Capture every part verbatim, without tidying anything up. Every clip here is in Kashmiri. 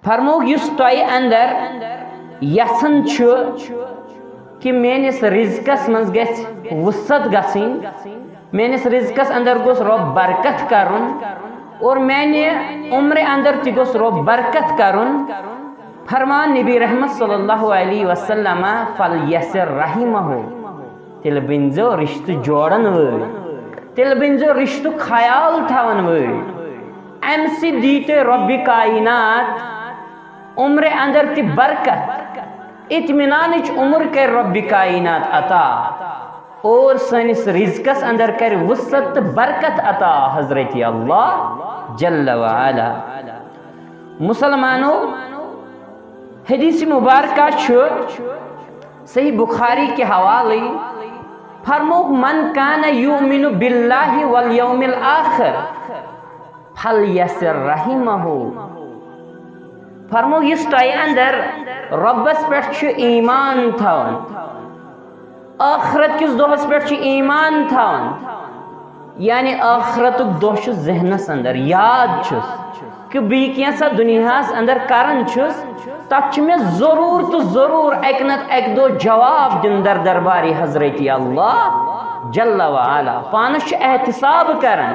فرمووُکھ، یُس تۄہہِ اندر یژھان چھُ کہِ میٲنِس رزقس منٛز گژھِ وسعت گژھٕنۍ، میٲنِس رزقس اندر گوٚژھ رۄب برکت کرُن اور میانہِ عمرِ اندر تہِ گوٚژھ رۄب برکت کرُن، فرمان نبی رحمت صلی اللہ علیہ وسلم، فلیصل رحمہ، تیٚلہِ بٔنزیو رشتہٕ جوڑن وٲلۍ، تیٚلہِ بٔنزیو رشتُک خیال تھاون وٲلۍ۔ امہِ سۭتۍ دی تۄہہِ رۄبِ کائنات عمرِ اندر تہِ برکت، اطمینانٕچ عمر کرِ رۄبِ کائنات عطا اور سٲنِس رزقس اندر کرِ وسعت تہٕ برکت عطا حضرت اللہ جل وعلا۔ مسلمانو، حدیث مبارکہ چھُ صحیح بخاری کہِ حوالہٕ، فرمووُکھ، من کان یؤمن باللہ والیوم الآخر فلیصل رحمہ۔ فرموو، یُس تۄہہِ اندر رۄبس پٮ۪ٹھ چھُ ایمان تھاوان، ٲخرت کِس دۄہس پٮ۪ٹھ چھُ ایمان تھاوان، یعنی ٲخرتُک دۄہ چھُ ذہنس اندر، یاد چھُس کہِ بہٕ یہِ کینٛژھا دُنیاہس اندر کران چھُس، تتھ چھُ مےٚ ضروٗر تہٕ ضروٗر اکہِ نتہٕ اکہِ دۄہ جواب دیُن در دربارِ حضرت اللہ جل وعلا۔ پانس چھُ احتساب کران،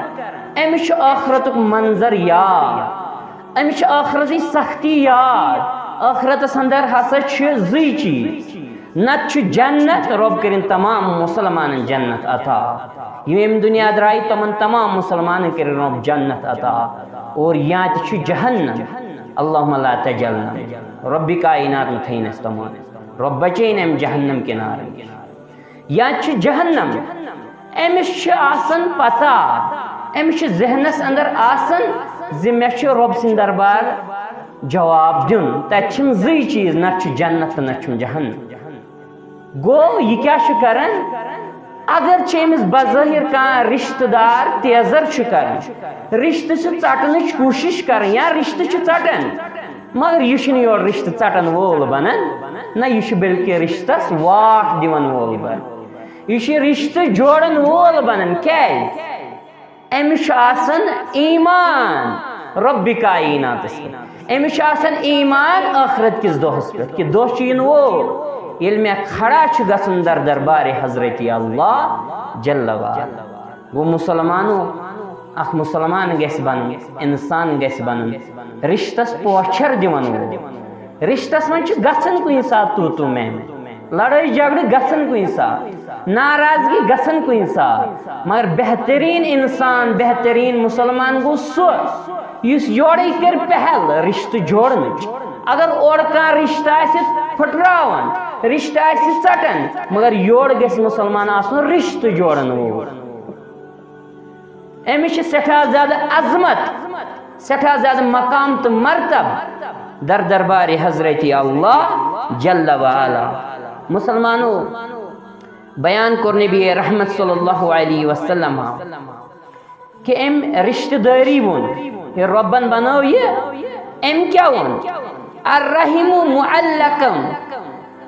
أمِس چھُ ٲخرتُک منظر یاد، أمِس چھِ ٲخرتٕچ سختی یاد۔ ٲخرتس اندر ہسا چھِ زٕے چیٖز، نتہٕ چھُ جنت، رۄب کٔرِن تمام مسلمانن جنت عطا۔ یِم ییٚمہِ دُنیا درٛاے، تِمن تمام مسلمانن کٔرِن رۄب جنت عطا۔ اور یا تہِ چھُ جہنم، اللہم لا تجعلنا، رۄبِ کائنات مہٕ تھٲیِن اَسہِ تِمن، رۄب بچٲیِن اَمہِ جہنم کِنارٕ نِش۔ یا چھُ جہنم، أمِس چھِ آسان پتہ، أمِس چھِ ذہنس اندر آسان زِ مےٚ چھُ رۄب سٕنٛدِ دربار جواب دیُن۔ تتہِ چھِنہٕ زٕے چیٖز، نتہٕ چھُ جنت تہٕ نتہٕ چھُنہٕ جہنم۔ گوٚو، یہِ کیٛاہ چھُ کران؟ اگر چھُ أمِس بظٲہر کانٛہہ رشتہٕ دار تیزر چھُ کران، رشتہٕ چھِ ژٹنٕچ کوٗشش کران یا رشتہٕ چھِ ژٹان، مگر یہِ چھُنہٕ یورٕ رشتہٕ ژٹن وول بنان، نہ، یہِ چھُ بلکہِ رشتس واٹھ دِوان وول بنان۔ یہِ چھُ رشتہٕ جوڑن وول بنان۔ کیٛازِ؟ أمِس چھُ آسان ایمان رۄبِ کائناتس پٮ۪ٹھ۔ أمِس چھُ آسان ایمان ٲخرت کِس دۄہس پٮ۪ٹھ کہِ دۄہ چھُ یِنہٕ وول، ییٚلہِ مےٚ کھڑا چھُ گژھُن در دربارِ حضرت اللہ جل وعلا۔ گوٚو مسلمانو، اکھ مسلمان گژھِ بنُن، انسان گژھِ بنُن رشتس پوچھر دِوان وول۔ رشتس منٛز چھُ گژھان کُنہِ ساتہٕ تو تو میں میں، لڑٲے جھگڑٕ گژھان کُنہِ ساتہٕ، ناراضگی گژھان کُنہِ ساتہٕ، مگر بہتریٖن انسان، بہتریٖن مسلمان گوٚو سُہ یُس یورے کرِ پہل رشتہٕ جوڑنٕچ۔ اگر اورٕ کانٛہہ رشتہٕ آسہِ پھٕٹراوان، رشتہٕ آسہِ ژٹان، مگر یورٕ گژھِ مسلمان آسُن رشتہٕ جوڑن وول۔ أمِس چھِ سٮ۪ٹھاہ زیادٕ عظمت، سٮ۪ٹھاہ زیادٕ مقام تہٕ مرتب در دربارِ حضرت اللہ جل وعلا۔ مسلمانو، بیان کوٚر نبی رحمت صلی اللہ علیہ وسلم کہِ أمۍ رشتہٕ دٲری ووٚن، یہِ رۄبن بنٲو یہِ، أمۍ کیٛاہ ووٚن؟ الرحم معلقم،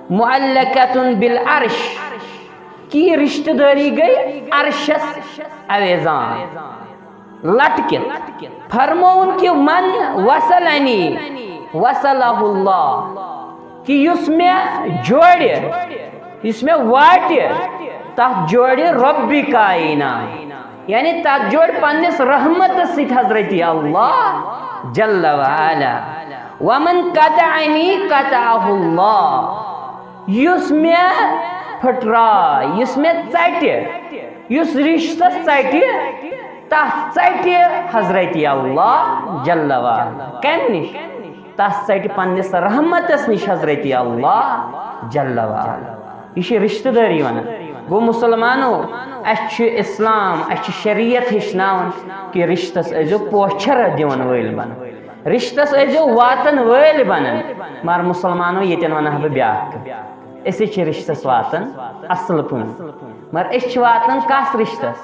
معلقۃ بالعرش، کہِ یہِ رشتہٕ دٲری گٔے عرشس اویزان، لٹکِتھ۔ فرمووُن کہِ من وصلنی وصلہ اللہ، کہِ یُس مےٚ جوڑِ، یُس مےٚ واٹہِ، تتھ جوڑِ رۄبِ کائنات، یعنی تتھ جوڑِ پننِس رحمتس سۭتۍ حضرت اللہ جل وعلا۔ ومن قطعنی قطعہ اللہ، یُس مےٚ پھٕٹراے، یُس مےٚ ژٹہِ، یُس رشتس ژٹہِ، تتھ ژٹہِ حضرت اللہ جل وعلا۔ کمہِ نِش؟ تس ژٹہِ پننِس رحمتس نِش حضرت اللہ جل وعلا۔ یہِ چھِ رشتہٕ دٲری ونان۔ گوٚو مسلمانو، اسہِ چھُ اسلام، اسہِ چھِ شریعت ہیٚچھناوان کہِ رشتس ٲسۍزیو پوچھر دِوان وٲلۍ بنان، رشتس ٲسۍزیو واتن وٲلۍ بنان۔ مگر مسلمانو، ییٚتٮ۪ن ونہٕ ہا بہٕ بیٛاکھ کتھ۔ أسۍ چھِ رشتس واتان اصل پٲٹھۍ، مگر أسۍ چھِ واتان کس رشتس؟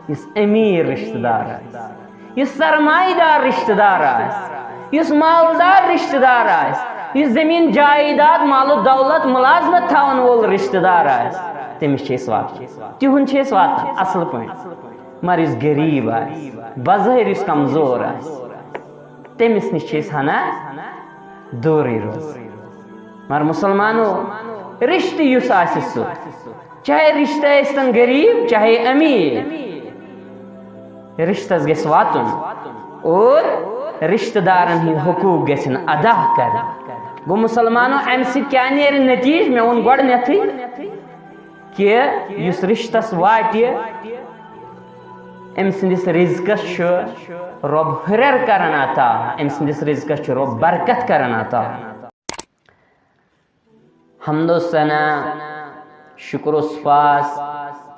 یُس امیر رشتہٕ دار آسہِ، یُس سرمایہ دار رشتہٕ دار آسہِ، یُس مالدار رشتہٕ دار آسہِ، یُس زمین جائیداد، مال و دولت، ملازمت تھاون وول رشتہٕ دار آسہِ، تٔمِس چھِ أسۍ واتان، تِہُنٛد چھِ أسۍ واتان اصل پٲٹھۍ۔ مگر یُس غریب آسہِ، بظٲہر یُس کمزور آسہِ، تٔمِس نِش چھِ أسۍ ہنا دوٗرٕے روز۔ مگر مسلمانو، رشتہٕ یُس آسہِ سُہ، چاہے رشتہٕ ٲسۍتن غریب چاہے امیر، رشتس گژھِ واتُن اور رشتہٕ دارن ہٕنٛدۍ حقوٗق گژھن ادا کرٕنۍ۔ گوٚو مسلمانو، امہِ سۭتۍ کیٛاہ نیرِ نتیٖجہٕ؟ مےٚ ووٚن گۄڈٕنیتھٕے کہِ یُس رشتس واتہِ، أمۍ سٕنٛدِس رزقس چھُ رۄب ہُرٮ۪ر کران عطا، أمۍ سٕنٛدِس رزقس چھُ رۄب برکت کران عطا۔ حمد و ثنا، شکر و سپاس،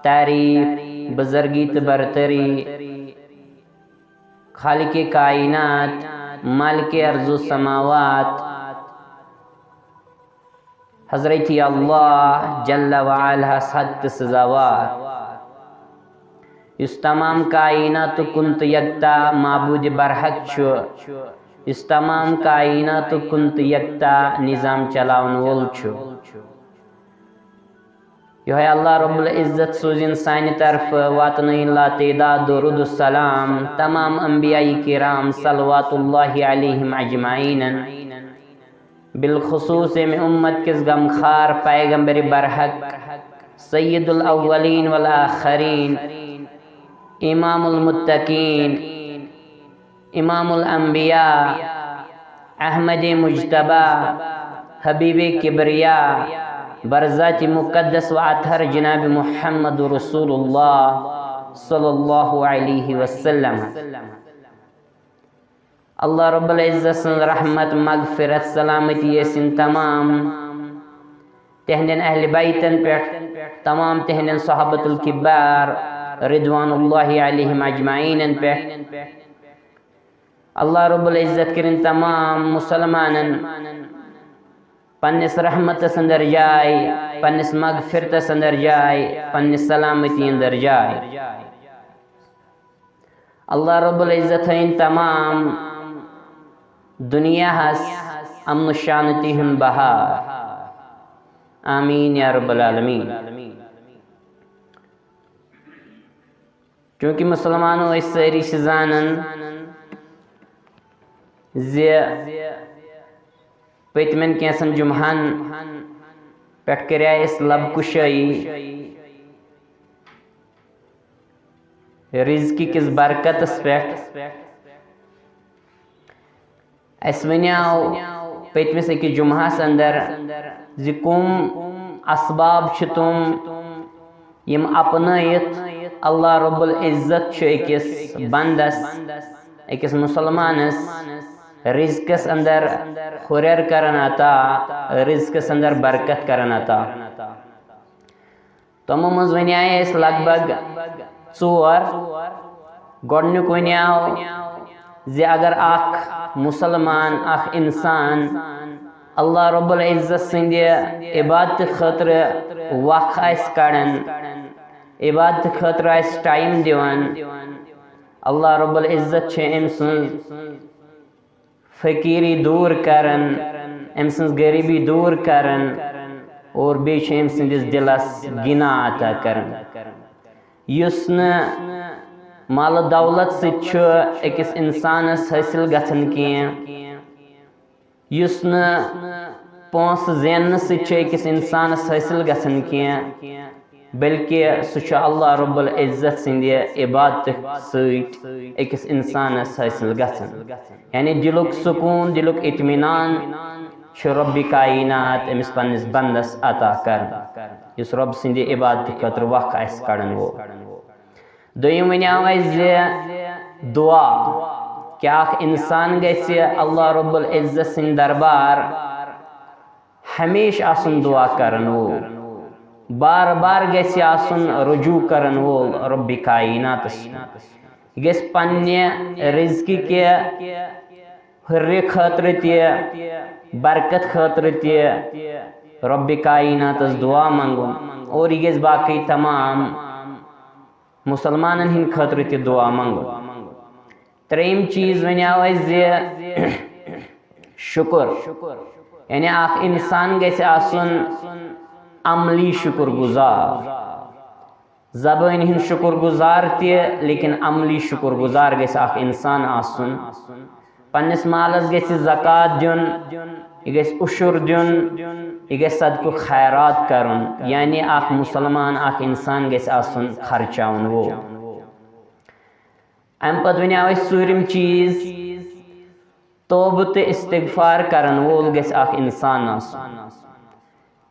تعریف، بزرگی تہٕ برتری خالق کائنات، مالک ارض و سماوات، حضرت اللہ جل و علا ہس حق تہٕ سزاوار، یُس تمام کائنات کُن تہٕ یکتا معبود برحق چھُ، یُس تمام کائنات کُن تہٕ یکتا نظام چلاون وول چھُ۔ یہوے اللہ رب العزت سوزِن سانہِ طرفہٕ، واتنٲیِن لا تعداد درود و سلام تمام انبیاء کرام صلوات اللہ علیہم اجمعین، بالخصوص امہِ امت کِس غمخار پیغمبر برحق سید الاولین والآخرین، امام المتقین، امام الانبیاء، احمد مجتبی، حبیب کبریا، برذات مقدس و اطہر جناب محمد رسول اللہ صلی اللہ علیہ وسلم۔ اللہ رب العزت سٕنٛز رحمت، مغفرت، سلامتی ٲسِن تمام تہنٛدٮ۪ن اہل بیتن پٮ۪ٹھ، تمام تہنٛدٮ۪ن صحابت الکبار رضوان اللہ علیہم اجمعینن پٮ۪ٹھ۔ اللہ رب العزت کٔرِن تمام مسلمانن پننِس رحمتس اندر جاے، پننِس مغفرتس اندر جاے، پننِس سلامتی اندر جاے۔ اللہ رب العزت تھٲیِن تمام دنیاہس امن و شانتی ہُنٛد بہار۔ آمین یا رب العالمین۔ چونکہ مسلمانو، أسۍ سٲری چھِ زانان زِ پٔتمٮ۪ن کینٛژن جمعہن پٮ۪ٹھ کریٛاے اَسہِ لب کُشٲیی رزقہِ کِس برکتس پٮ۪ٹھ۔ اَسہِ ونیٛاو پٔتمِس أکِس جمعہس اندر زِ کُم اسباب چھِ تِم یِم اپنٲیِتھ اللہ رب العزت چھُ أکِس بندس، أکِس مسلمانس رزقس اندر ہُرٮ۪ر کران عطا، رزقس اندر برکت کران عطا۔ تِمو منٛز ونیٛاے اَسہِ لگ بگ ژور۔ گۄڈٕنیُک ونیٛاو زِ اگر اکھ مسلمان، اکھ انسان اللہ رب العزت سٕنٛدِ عبادتہٕ خٲطرٕ وق آسہِ کڑان، عبادتہٕ خٲطرٕ آسہِ ٹائم دِوان، اللہ رب العزت چھِ أمۍ سٕنٛز فقیری دور کران، أمۍ سٕنٛز غریبی دور کران اور بیٚیہِ چھِ أمۍ سٕنٛدِس دلس غنا عطا کران، یُس نہٕ مال و دولت سۭتۍ چھُ أکِس انسانس حٲصِل گژھان کینٛہہ، یُس نہٕ پونٛسہٕ زیننہٕ سۭتۍ چھُ أکِس انسانس حٲصِل گژھان کینٛہہ، بلکہ سُہ چھُ اللہ رب العزت سٕنٛدِ عبادتہٕ سۭتۍ أکِس انسانس حٲصِل گژھان۔ یعنی دلُک سکوٗن، دلُک اطمینان چھُ رب کائنات أمِس پننِس بندس عطا کران، یُس رب سٕنٛدِ عبادتہٕ خٲطرٕ وق آسہِ کڑان وول۔ دوٚیِم ونیٛاو اَسہِ زِ دعا، کیٛاہ اکھ انسان گژھِ اللہ رب العزت سٕنٛدِ دربار ہمیشہٕ آسُن دعا کرن وول، بار بار گژھِ آسُن رجوع کرن وول رب کائناتس۔ یہِ گژھِ پننہِ رزقہِ کہِ ہُرِ خٲطرٕ تہِ، برکت خٲطرٕ تہِ رب کائناتس دعا منگُن، اور یہِ گژھِ باقٕے تمام مسلمانن ہٕنٛدِ خٲطرٕ تہِ دعا منگُن۔ ترٛیٚیِم چیٖز ونیٛاو اَسہِ زِ شُکر، یعنی اکھ انسان گژھِ آسُن عملی شُکر گُزار، زبٲنۍ ہُنٛد شُکر گُزار تہِ، لیکن عملی شُکر گُزار گژھِ اکھ انسان آسُن۔ پننِس مالس گژھِ زکوٰۃ دیُن، یہِ گژھِ عشر دیُن، یہِ گژھِ صدقہٕ خیرات کرُن، یعنی اکھ مسلمان، اکھ انسان گژھِ آسُن خرچاون وول۔ امہِ پتہٕ ونیو اسہِ ژوٗرِم چیٖز، توبہٕ تہٕ استغفار کرن وول گژھِ اکھ انسان آسُن۔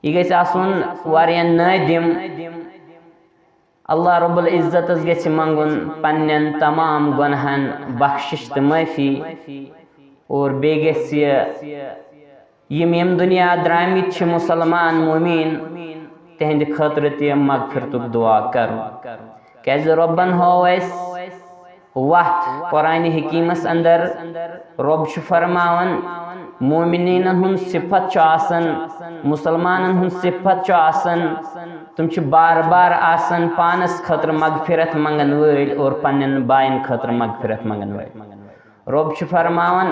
یہِ گژھِ آسُن واریاہ نٲدِم۔ اللہ رب العزتس گژھِ منگُن پننٮ۪ن تمام گۄنہن بخشش تہٕ معٲفی، اور بیٚیہِ گژھِ یِم ییٚمہِ دُنیا درٛامٕتۍ چھِ مسلمان مومین، تِہنٛدِ خٲطرٕ تہِ مغفرتُک دعا کرُن۔ کیازِ رۄبن ہٲو اسہِ وتھ قرآن حکیمس اندر۔ رۄب چھُ فرماوان، مومنینن ہُنٛد صفت چھُ آسان، مسلمانن ہُنٛد صفت چھُ آسان، تِم چھِ بار بار آسان پانس خٲطرٕ مغفرت منگن وٲلۍ اور پننٮ۪ن باین خٲطرٕ مغفرت منگن وٲلۍ۔ رۄب چھُ فرماوان،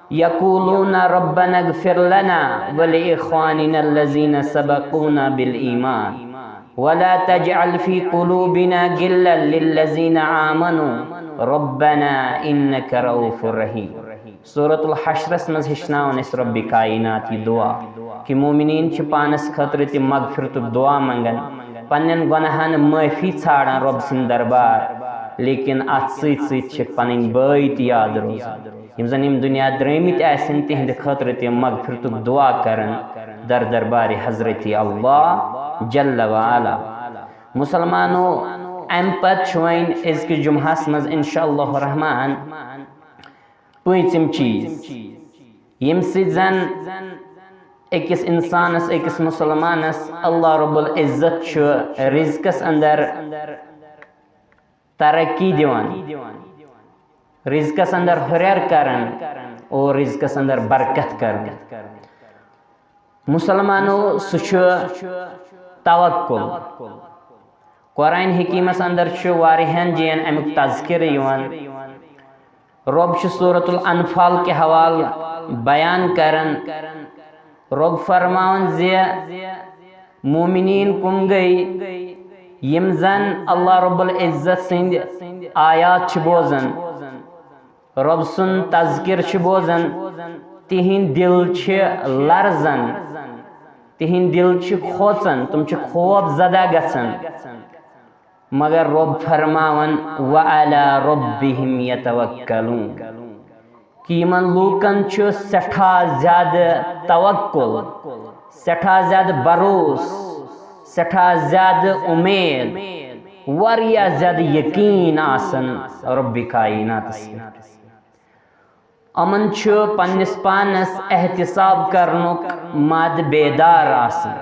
یقولون ربنا اغفر لنا ولاخواننا الذين سبقونا بالایمان ولا تجعل في قلوبنا غلا للذين آمنوا ربنا انك رؤوف رحيم۔ سورۃ الحشرس منٛز ہیٚچھناوان اسہِ رۄبِ کائنات یہِ دعا کہِ مومنین چھِ پانس خٲطرٕ تہِ مغفرتُک دعا منگان، پننٮ۪ن گۄناہن معٲفی ژھانڈان رۄب سٕنٛدِ دربار، لیکن اتھ سۭتۍ سۭتۍ چھِ پنٕنۍ بٲے تہِ یاد روزان۔ یِم زن یِم دُنیا درٛٲمٕتۍ آسن، تِہنٛدِ خٲطرٕ تہِ مغفرتُک دعا کران در دربارِ حضرت اللہ جل وعلا۔ مسلمانو، امہِ پتہٕ چھُ وۄنۍ أزکِس جمعہس منٛز انشاء اللہ الرحمن پٲنٛژِم چیٖز، ییٚمہِ سۭتۍ زن أکِس انسانس، أکِس مسلمانس اللہ رب العزت چھُ رزقس اندر ترقی دِوان، رزقس اندر ہُرٮ۪ر کران اور رزقس اندر برکت کران۔ مسلمانو، سُہ چھُ توکل۔ قرآن حکیمس اندر چھُ واریاہن جاین امیُک تذکرٕ یِوان۔ رۄب چھُ سورۃ الانفال کہِ حوالہٕ بیان کران، رۄب فرماوان زِ مومنین کم گٔے، یِم زن اللہ رب العزت سٕنٛدۍ آیات چھِ بوزان، رۄب سُنٛد تذکر چھِ بوزان، تِہنٛدۍ دِل چھِ لرزان، تِہنٛدۍ دِل چھِ کھوژان، تِم چھِ خوف زدہ گژھان۔ مگر رۄب فرماوان، وعلی ربہم یتوکلون، کہِ یِمن لوٗکن چھُ سٮ۪ٹھاہ زیادٕ توکل، سٮ۪ٹھاہ زیادٕ بھروسہٕ، سٮ۪ٹھاہ زیادٕ اُمید، واریاہ زیادٕ یقین آسان رۄبِ کائناتس پٮ۪ٹھ۔ یِمن چھُ پننِس پانس احتساب کرنُک مد بیدار آسان۔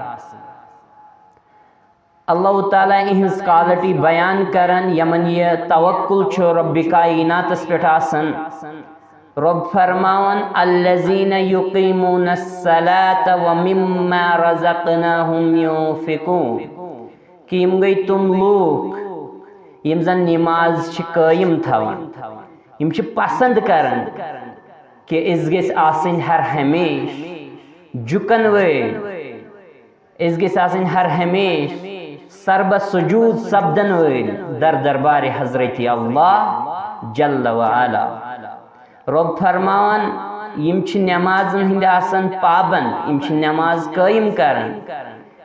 اللہ تعالیٰ یِہنٛز quality بیان کران، یِمن یہِ توکل چھُ رۄبِ کائناتس پٮ۪ٹھ آسان۔ رۄب فرماوان، الذین یقیمون الصلاۃ ومما رزقناہم ینفقون، کہِ یِم گٔے تِم لوٗکھ یِم زن نماز چھِ قٲیِم تھاوان، یِم چھِ پسند کران کہِ أسۍ گٔژھۍ آسٕنۍ ہر ہمیشہٕ جُکن وٲلۍ، أسۍ گٔژھۍ آسٕنۍ ہر ہمیشہٕ سربہ سجود سپدن وٲلۍ در دربارِ حضرت اللہ جل وعلا۔ رۄب فرماوان، یِم چھِ نمازن ہٕنٛدۍ آسان پابند، یِم چھِ نماز قٲیِم کران،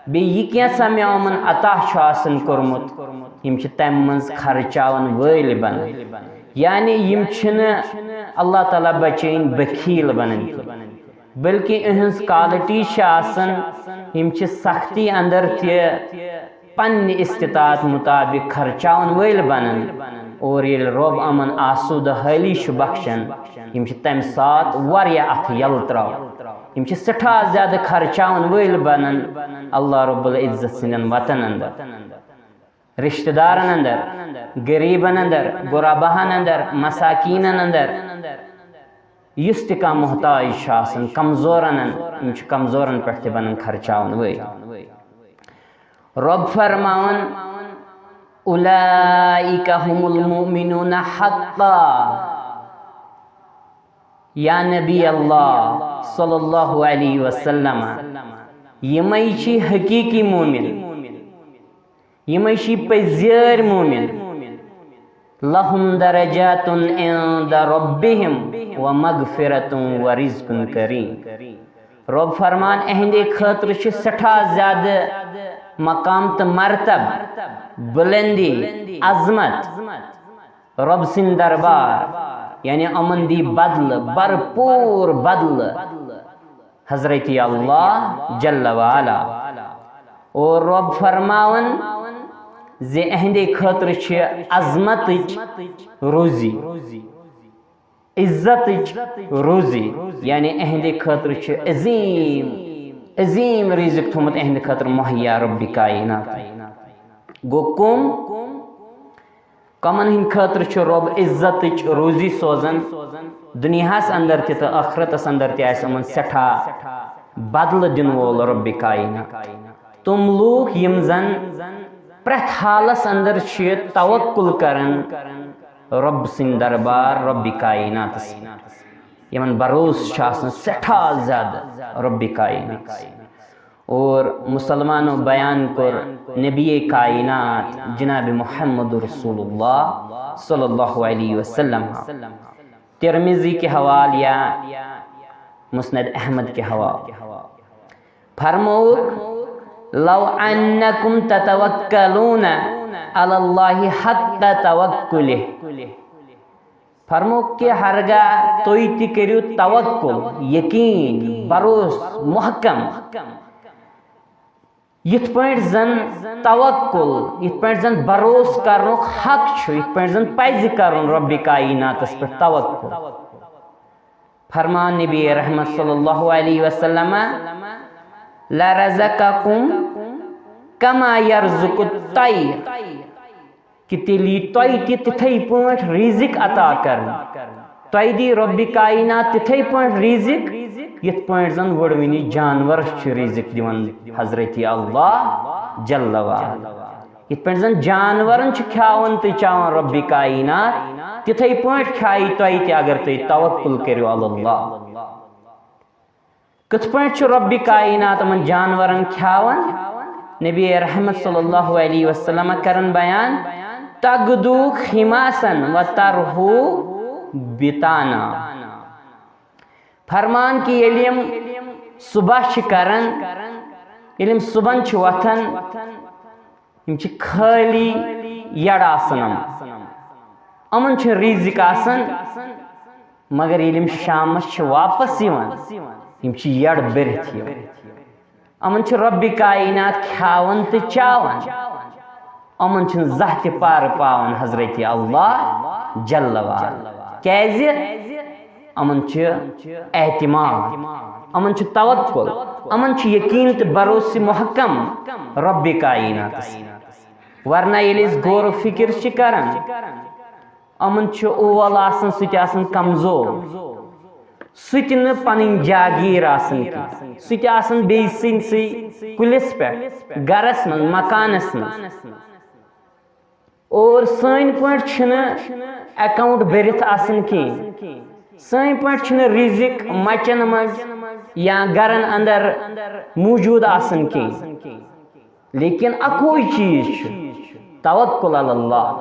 بیٚیہِ یہِ کینٛژھا مےٚ یِمن عطا چھُ آسان کوٚرمُت، یِم چھِ تمہِ منٛز خرچاون وٲلۍ بنان۔ یعنی یِم چھِنہٕ اللہ تعالیٰ بچٲیِن بخیل بنان کینٛہہ، بلکہِ یِہٕنٛز quality چھِ آسان، یِم چھِ سختی اندر تہِ پننہِ استطاعت مطابق خرچاون وٲلۍ بنان، اور ییٚلہِ رۄب یِمن آسودٕ حٲلی چھُ بخشان، یِم چھِ تمہِ ساتہٕ واریاہ اتھٕ یلہٕ تراوان۔ یِم چھِ سٮ۪ٹھاہ زیادٕ خرچاون وٲلۍ بنان اللہ رب العزت سٕنٛدٮ۪ن وتن اندر، رشتہٕ دارن اندر، غریبن اندر، غرباہن اندر، مساکینن اندر، یُس تہِ کانٛہہ محتاج چھُ آسان، کمزورن اندر، یِم چھِ کمزورن پٮ۪ٹھ تہِ بنان خرچاون وٲلۍ۔ رۄب فرماوان، اولئک هم المؤمنون حقا۔ یا نبی اللہ صلی اللہ علیہ وسلم، یِمے چھِ حقیقی مومن، یِمے چھِ پٔزۍ مومن۔ لهم درجات عند ربهم ومغفرة ورزق كريم۔ رۄب فرمان، اہندِ خٲطرٕ چھِ سٮ۪ٹھاہ زیادٕ مقام تہٕ مرتب، بلندی، عظمت۔ رۄب سٕنٛدۍ دربار، یعنی یِمن دی بدلہٕ، بھرپوٗر بدلہٕ حضرت اللہ جل وعلا۔ اور رۄب فرماوان زِ اہندِ خٲطرٕ چھِ عظمتٕچ روزی، عزتٕچ روزی، یعنی اہندِ خٲطرٕ چھِ عظیٖم، عظیٖم رزق تھوٚمُت اہندِ خٲطرٕ مہیا رۄبِ کائنات۔ گوٚو کُم؟ کمن ہٕنٛدِ خٲطرٕ چھُ رۄب عزتٕچ روزی سوزان؟ دُنیاہس اندر تہِ تہٕ ٲخرتس اندر تہِ آسہِ یِمن سٮ۪ٹھاہ بدلہٕ دِنہٕ وول رۄبِ کائنات۔ تِم لوٗکھ یِم زن پرٛٮ۪تھ حالس اندر چھِ توکل کران رۄب سٕنٛدِ دربار، رۄبِ کائناتس پٮ۪ٹھ، یِمن بھروسہٕ چھُ آسان سٮ۪ٹھاہ زیادٕ رۄبِ کائناتس۔ اور مسلمانو بیان کوٚر نبی کائنات جناب محمد رسول اللہ صلی اللہ علیہ وسلم، ترمذی کہِ حوالہٕ یا مسند احمد کہِ حوالہٕ۔ فرمووُکھ، "لو انکم تتوکلون علی اللہ حق توکلہ۔" فرمووُکھ کہ ہرگاہ تُہۍ تہِ کٔرِو توکل، یقین، بھروسہٕ محکم، یِتھ پٲٹھۍ زن توکل، یِتھ پٲٹھۍ زن بھروسہٕ کرنُک حق چھُ، یِتھ پٲٹھۍ زن پزِ کرُن رۄبِ کائناتس پٮ۪ٹھ توکل۔ فرمان نبی رحمت صلی اللہ علیہ وسلم، "لرزقکم کما یرزق الطیر"، کہ تیٚلہِ یی تۄہہِ تہِ تِتھے پٲٹھۍ رزق عطا کرنہٕ۔ تۄہہِ دی رۄبِ کائنات تِتھے پٲٹھۍ رزق، یِتھ پٲٹھۍ زن وٕڑوٕنی جانورس چھُ رزق دِوان حضرت اللہ جل وعلا۔ یِتھ پٲٹھۍ زن جانورن چھُ کھیاوان تہٕ چاوان رۄبِ کائنات، تِتھے پٲٹھۍ کھیایہِ تۄہہِ تہِ اگر تُہۍ توکل کٔرِو علی اللہ۔ کِتھ پٲٹھۍ چھُ رۄبِ کائنات یِمن جانورن کھیاوان؟ نبی رحمت صلی اللہ علیہ وسلم کران بیان، "تغدو خماسا و تروح بطانا۔" فرمان کہ ییٚلہِ یِم صبح چھِ کران، ییٚلہِ یِم صبحن چھِ وۄتھان، یِم چھِ خٲلی یَڑٕ آسان یِم۔ یِمَن چھُ رِزِق آسان، مگر ییٚلہِ یِم شامَس چھِ واپَس یِوان، یِم چھِ یَڑٕ بٔرِتھ یِوان۔ یِمَن چھُ رۄبِ کائنات کھیاوان تہٕ چاوان۔ یِمَن چھُنہٕ زانٛہہ تہِ پارٕ پاوان حضرت اللہ جل وعلا۔ کیٛازِ؟ یِمَن چھُ اعتماد، یِمَن چھُ توکل، یِمَن چھُ یقین تہٕ بھروسہٕ محکم رۄبِ کائناتَس۔ ورنہ ییٚلہِ أسۍ غور و فکر چھِ کران، یِمَن چھُ اول آسان، سُہ تہِ آسان کمزور، سُہ تہِ نہٕ پنٕنۍ جاگیر آسان کینٛہہ، سُہ تہِ آسان بیٚیہِ سٕنٛدسٕے کُلِس پٮ۪ٹھ، گرس منٛز، مکانس منٛز۔ اور سٲنۍ پٲٹھۍ چھِنہٕ account بٔرِتھ آسان کینٛہہ، سٲنۍ پٲٹھۍ چھِنہٕ رِزِق مچن منٛز یا گرن اندر موجود آسان کینٛہہ۔ لیکن اکوے چیز چھُ، توکل علی اللہ۔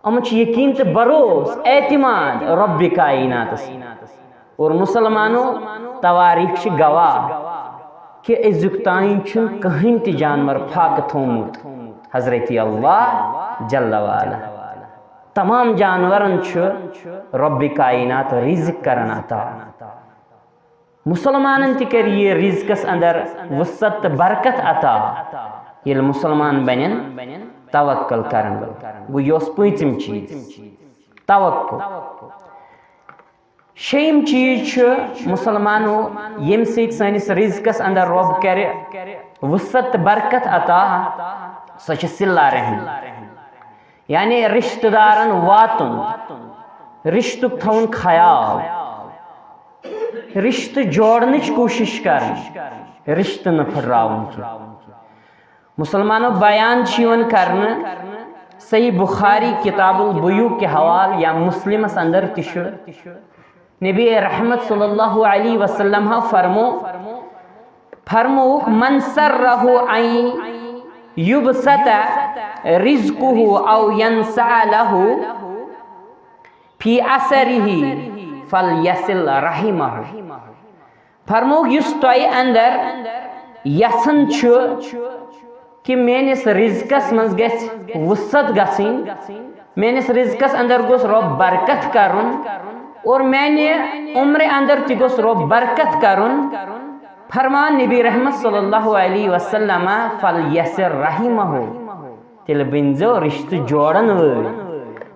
یِمَن چھُ یقین تہٕ بھروسہٕ، اعتماد رۄبِ کائناتَس۔ اور مسلمانو، تواریخ چھِ گواہ کہ أزیُک تام چھُنہٕ کٕہٕنۍ تہِ جانور فاقہٕ تھوٚومُت حضرت اللہ جل وعلا۔ تمام جانورن چھُ رۄبِ کائنات رِزِق کران عطا۔ مسلمانن تہِ کرِ یہِ رِزقس اندر وسعت تہٕ برکت عطا، ییٚلہِ مسلمان بنن توکل کرن وٲلۍ۔ گوٚو، یہِ اوس پٲنٛژِم چیٖز، توکل۔ شیٚیِم چیٖز چھُ مسلمانو، ییٚمہِ سۭتۍ سٲنِس رِزقس اندر رۄب کرِ وسعت تہٕ برکت عطا، سۄ چھِ صلہ رحمی۔ یعنی رشتہٕ دارن واتُن، رشتُک تھاوُن خیال، رشتہٕ جوڑنٕچ کوٗشش کرٕنۍ، رشتہٕ نہٕ پھٕٹراوُن کینٛہہ۔ مسلمانو، بیان چھُ یِوان کرنہٕ صحیح بخاری کتاب البیوع کہِ حوالہٕ یا مسلمس اندر تہِ چھُ، نبی رحمت صلی اللہ علیہ وسلم ہا فرمو، فرمووُکھ، "من سرہ ان یبسط رزقہ او ینسع لہ فی اثرہ فلیصل رحمہ۔" فرمووُکھ، یُس تۄہہِ اندر یژھان چھُ کہِ میٲنِس رزقس منٛز گژھِ وسعت گژھٕنۍ، میٲنِس رزقس اندر گوٚژھ رۄب برکت کرُن اور میانہِ عمرِ اندر تہِ گوٚژھ رۄب برکت کرُن، فرمان نبی رحمت صلی اللہ علیہ وسلم، فلیصل رحمہ، تیٚلہِ بٔنۍزیو رشتہٕ جوڑن وٲلۍ،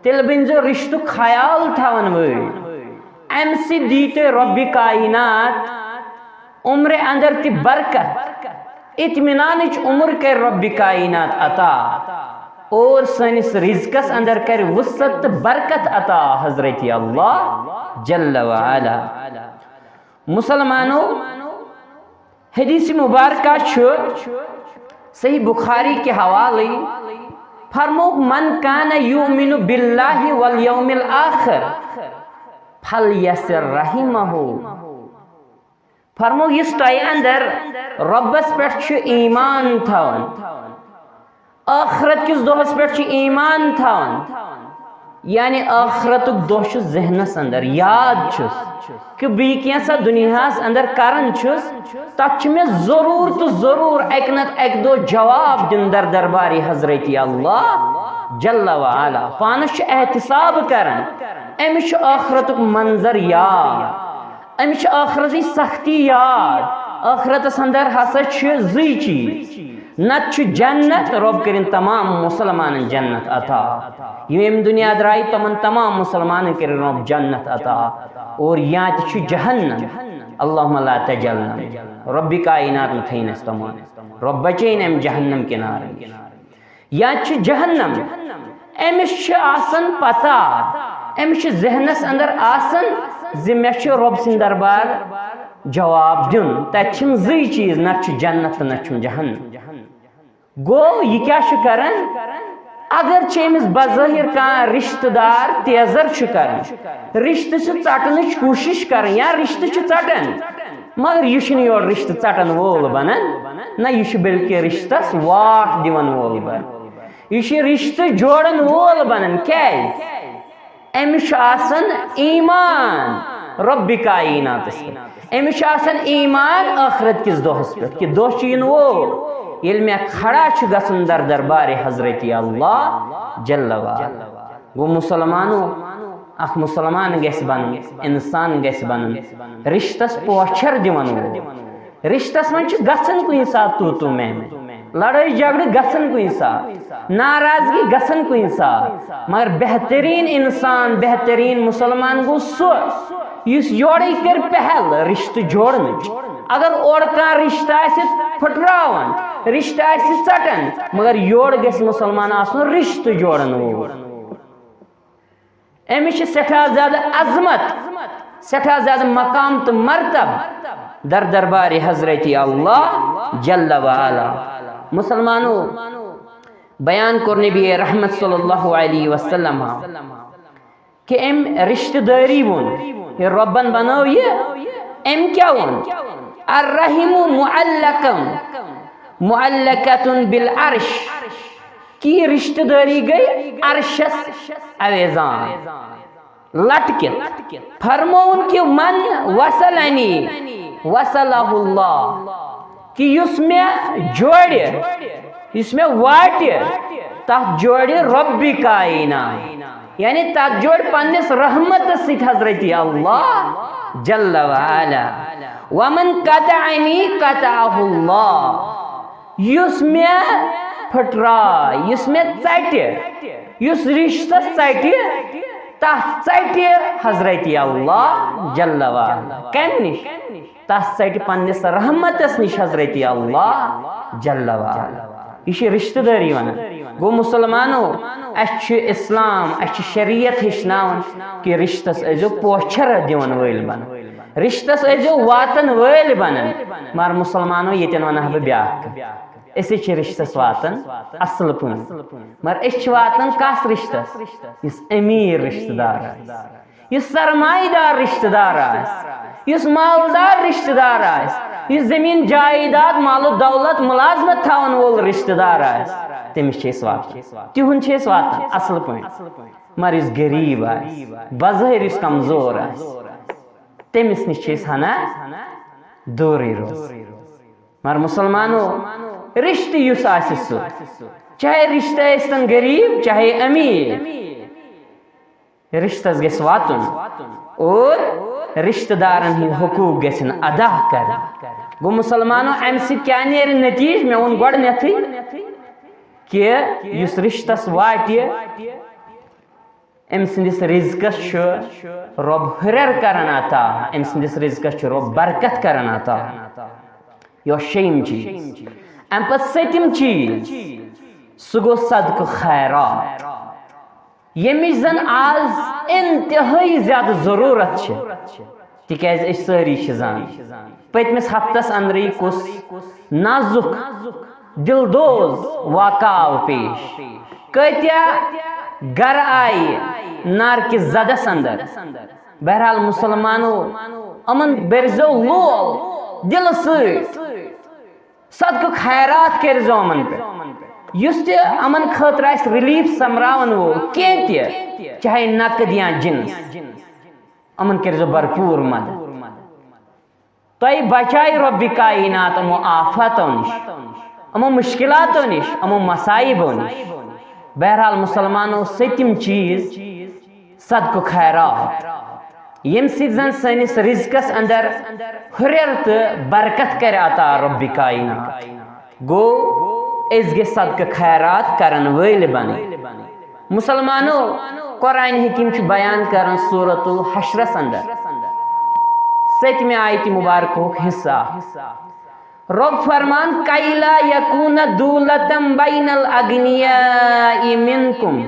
تیٚلہِ بٔنۍزیو رشتُک خیال تھاون وٲلۍ۔ امہِ سۭتۍ دی تۄہہِ رۄبِ کائنات عمرِ اندر تہِ برکت، اطمینانٕچ عمر کرِ رۄبِ کائنات عطا، اور سٲنِس رزقس اندر کرِ وسعت تہٕ برکت عطا حضرت اللہ جل وعلا۔ مسلمانو، حدیث مبارکہ چھُ صحیح بخاری کہِ حوالہٕ، فرمووُکھ، من کان یؤمن باللہ والیوم الآخر فلیصل رحمہ۔ فرموو، یُس تۄہہِ اندر رۄبس پٮ۪ٹھ چھُ ایمان تھاوان، ٲخرت کِس دۄہس پٮ۪ٹھ چھُ ایمان تھاوان، یعنی ٲخرتُک دۄہ چھُ ذہنس اندر، یاد چھُس کہِ بہٕ یہِ کینٛژھا دُنیاہس اندر کران چھُس، تتھ چھُ مےٚ ضروٗر تہٕ ضروٗر اکہِ نتہٕ اکہِ دۄہ جواب دیُن در دربارِ حضرت اللہ جل وعلا۔ پانس چھُ احتساب کران، أمِس چھُ ٲخرتُک منظر یاد۔ أمِس چھِ ٲخرتٕچ سختی یاد۔ ٲخرتس اندر ہسا چھِ زٕے چیٖز، نتہٕ چھُ جنت، رۄب کٔرِن تمام مسلمانن جنت عطا۔ یِم ییٚمہِ دُنیا درٛایہِ، تِمن تمام مسلمانن کٔرِن رۄب جنت عطا۔ اور یا تہِ چھُ جہنم، اللہم لا تجعلنا، رۄبِ کائنات مہٕ تھٲیِن اَسہِ تِمن، رۄب بچٲیِن اَمہِ جہنم کِنارٕ نِش۔ یا چھُ جہنم، أمِس چھِ آسان پتہ، أمِس چھِ ذہنس اندر آسان زِ مےٚ چھُ رۄب سٕنٛدِ دربار جواب دیُن۔ تتہِ چھِنہٕ زٕے چیٖز، نتہٕ چھُ جنت تہٕ نتہٕ چھُم جہنم۔ گوٚو، یہِ کیٛاہ چھُ کران؟ اگر چھُ أمِس بظٲہر کانٛہہ رشتہٕ دار تیزر چھُ کران، رشتہٕ چھِ ژٹنٕچ کوٗشش کران یا رشتہٕ چھُ ژٹان، مگر یہِ چھُنہٕ یورٕ رشتہٕ ژٹن وول بنان، نہ، یہِ چھُ بلکہِ رشتس واٹھ دِوان وول بنان۔ یہِ چھُ رشتہٕ جوڑن وول بنان۔ کیازِ؟ أمِس چھُ آسان ایمان رۄبِ کائناتس پٮ۪ٹھ۔ أمِس چھُ آسان ایمان ٲخرت کِس دۄہس پٮ۪ٹھ، کہِ دۄہ چھُ یِنہٕ وول، ییٚلہِ مےٚ کھڑا چھُ گژھُن در دربارِ حضرت اللہ جل وعلا۔ گوٚو مسلمانو، اکھ مسلمان گژھِ بنُن، انسان گژھِ بنُن، رشتس پوچھر دِوان وول۔ رشتس منٛز چھُ گژھان کُنہِ ساتہٕ تو تو میں میں، لڑٲے جھگڑٕ گژھان کُنہِ ساتہٕ، ناراضگی گژھان کُنہِ ساتہٕ، مگر بہتریٖن انسان، بہتریٖن مسلمان گوٚو سُہ یُس یورے کرِ پہل رشتہٕ جوڑنٕچ۔ اگر اورٕ کانٛہہ رشتہٕ آسہِ پھٕٹراوان، رشتہٕ آسہِ ژٹان، مگر یورٕ گژھِ مسلمان آسُن رشتہٕ جوڑن وول۔ أمِس چھِ سٮ۪ٹھاہ زیادٕ عظمت، سٮ۪ٹھاہ زیادٕ مقام تہٕ مرتب در دربارِ حضرت اللہ جل وعلا۔ مسلمانو، بیان کوٚر نبی رحمت صلی اللہ علیہ وسلم کہِ أمۍ رشتہٕ دٲری ووٚن، یہِ رۄبن بنٲو یہِ، أمۍ کیٛاہ ووٚن؟ الرحم معلقم، معلقۃ بالعرش، کہِ یہِ رشتہٕ دٲری گٔے عرشس اویزان، لٹکِتھ۔ فرمووُن کہِ من وصلنی وصلہ اللہ، کہِ یُس مےٚ جوڑِ، یُس مےٚ واٹہِ، تتھ جوڑِ رۄبِ کائنات، یعنی تتھ جوڑِ پننِس رحمتس سۭتۍ حضرت اللہ جل وعلا۔ ومن قطعنی قطعہ اللہ، یُس مےٚ پھٕٹراے، یُس مےٚ ژٹہِ، یُس رشتس ژٹہِ، تتھ ژٹہِ حضرت اللہ جل وعلا۔ کمہِ نِش؟ تس ژٹہِ پننِس رحمتس نِش حضرت اللہ جل وعلا۔ یہِ چھِ رشتہٕ دٲری ونان۔ گوٚو مسلمانو، اسہِ چھُ اسلام، اسہِ چھِ شریعت ہیٚچھناوان کہِ رشتس ٲسۍزیو پوچھر دِوان وٲلۍ بنان، رشتس ٲسۍزیو واتن وٲلۍ بنان۔ مگر مسلمانو، ییٚتٮ۪ن ونہٕ ہا بہٕ بیٛاکھ کتھ۔ أسۍ چھِ رشتس واتان اصل پٲٹھۍ، مگر أسۍ چھِ واتان کس رشتس؟ یُس امیر رشتہٕ دار آسہِ، یُس سرمایہ دار رشتہٕ دار آسہِ، یُس مالدار رشتہٕ دار آسہِ، یُس زمین جائیداد، مال و دولت، ملازمت تھاون وول رشتہٕ دار آسہِ، تٔمِس چھِ أسۍ واتان، تِہُنٛد چھِ أسۍ واتان اصل پٲٹھۍ۔ مگر یُس غریب آسہِ، بظٲہر یُس کمزور آسہِ، تٔمِس نِش چھِ أسۍ ہنا دوٗرٕے روز۔ مگر مسلمانو، رشتہٕ یُس آسہِ سُہ، چاہے رشتہٕ ٲسۍتن غریب چاہے امیر، رشتس گژھِ واتُن اور رشتہٕ دارن ہٕنٛدۍ حقوٗق گژھن ادا کرٕنۍ۔ گوٚو مسلمانو، امہِ سۭتۍ کیٛاہ نیرِ نتیٖجہٕ؟ مےٚ ووٚن گۄڈٕنیتھٕے کہِ یُس رشتس واتہِ، أمۍ سٕنٛدِس رزقس چھُ رۄب ہُرٮ۪ر کران عطا، أمۍ سٕنٛدِس رزقس چھُ رۄب برکت کران عطا۔ یہِ اوس شیٚیِم چیٖز۔ امہِ پتہٕ سٔتِم چیٖز، سُہ گوٚو صدقہٕ خیرات، ییٚمِچ زن آز انتہٲیی زیادٕ ضروٗرت چھِ، تِکیازِ أسۍ سٲری چھِ زان پٔتمِس ہفتس اندرٕے کُس نازُک دلدوز واقعہٕ آو پیش۔ کۭتیاہ گرٕ آیہِ نارکہِ زدس اندر۔ بہرحال مسلمانو، یِمن بٔرزیو لول دلہٕ سۭتۍ، صدقہٕ خیرات کٔرزیو یِمن پٮ۪ٹھ۔ یُس تہِ یِمن خٲطرٕ آسہِ ریلیف سمراون وول کینٛہہ تہِ، چاہے نقد یا جنس، یِمن کٔرزیو بھرپوٗر مدد۔ تۄہہِ بچایہِ رۄبِ کاینات یِمو آفاتو نِش، یِمو مُشکِلاتو نِش، یِمو مصائبو نِش۔ بہرحال مسلمانو، سٔتِم چیٖز، صدقہٕ خیرات، ییٚمہِ سۭتۍ زن سٲنِس رزقس اندر ہُرٮ۪ر تہٕ برکت کرِ عطا رۄبِ کاینات۔ گوٚو، أسۍ گٔژھۍ صدقہٕ خیرات کرن وٲلۍ بنٕنۍ۔ مسلمانو، قرآن حکیم چھُ بیان کران سورۃ الحشرس اندر، سٔتمہِ آیتِ مبارکہُک حصہٕ اکھ۔ رۄب فرمان، "کیلا یکون دولتم بین الاغنیاء منکم۔"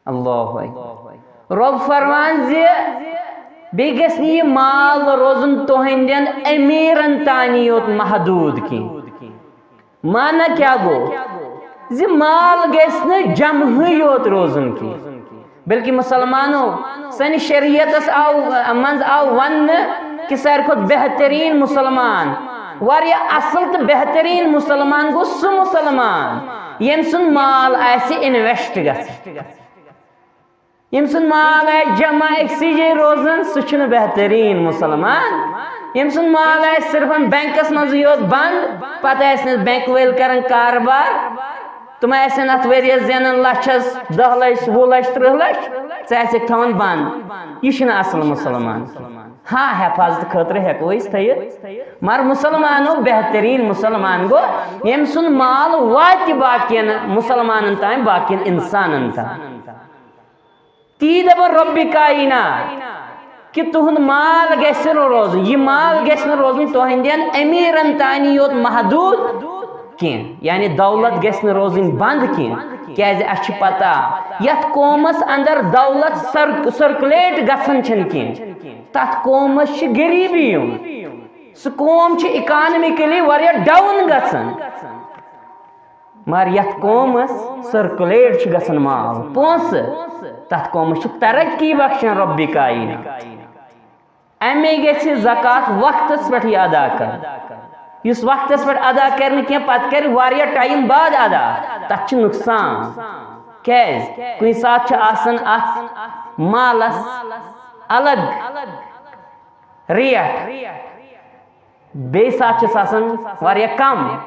اللہ اکبر۔ رۄب فرمان زِ بیٚیہِ گژھِ نہٕ یہِ مال روزُن تُہنٛدٮ۪ن امیٖرن تانی یوت محدوٗد کینٛہہ۔ معنی کیٛاہ گوٚو؟ زِ مال گژھِ نہٕ جمہٕے یوت روزُن کینٛہہ، بلکہِ مسلمانو، سٲنِس شریعتس آو، منٛز آو وننہٕ کہِ ساروی کھۄتہٕ بہتریٖن مسلمان، واریاہ اصل تہٕ بہتریٖن مسلمان گوٚو سُہ مسلمان، ییٚمۍ سُنٛد مال آسہِ انویسٹ گژھان۔ ییٚمۍ سُنٛد مال آسہِ جمع أکسٕے جایہِ روزان، سُہ چھُنہٕ بہتریٖن مسلمان۔ ییٚمۍ سُنٛد مال آسہِ صرفن بینکس منٛزٕے یوت بنٛد، پتہٕ آسہِ نہٕ بینک وٲلۍ کران کاربار، تِم آسن اتھ ؤریس زینان لچھس، دہ لچھ، وُہ لچھ، ترٕٛہ لچھ، ژٕ آسکھ تھاوان بنٛد۔ یہِ چھُنہٕ اصل مسلمان۔ ہاں، حفاظت خٲطرٕ ہٮ۪کو أسۍ تھٲیِتھ، مگر مسلمانو بہتریٖن مسلمان گوٚو، ییٚمۍ سُنٛد مال واتہِ باقین مسلمانن تام، باقین انسانن تام۔ تی دپان رۄبِ کاینات کہِ تُہُنٛد مال گژھِ نہٕ روزُن، یہِ مال گژھِ نہٕ روزُن تُہنٛدٮ۪ن امیٖرن تانی یوت محدوٗد کینٛہہ، یعنی دولت گژھِ نہٕ روزٕنۍ بنٛد کینٛہہ، کیازِ اسہِ چھِ پتہ یتھ قومس اندر دولت سر-، سرکولیٹ گژھان چھنہٕ کینٛہہ، تتھ قومس چھِ غریبی یِوان، سُہ قوم چھُ اکانامکلی واریاہ ڈاؤن گژھان۔ مگر یتھ قومس سرکولیٹ چھُ گژھان مال، پونٛسہٕ، تتھ قومس چھِ ترقی بخشان رۄبِ کاینات۔ امے گژھِ زکوٰۃ وقتس پٮ۪ٹھ یہِ ادا کرُن۔ یُس وقتس پٮ۪ٹھ ادا کرِ نہٕ کینٛہہ، پتہٕ کرِ واریاہ ٹایم بعد ادا، تتھ چھُ نقصان۔ کیازِ؟ کُنہِ ساتہٕ چھُ آسان اتھ مالس الگ ریٹ، بیٚیہِ ساتہٕ چھِس آسان واریاہ کم،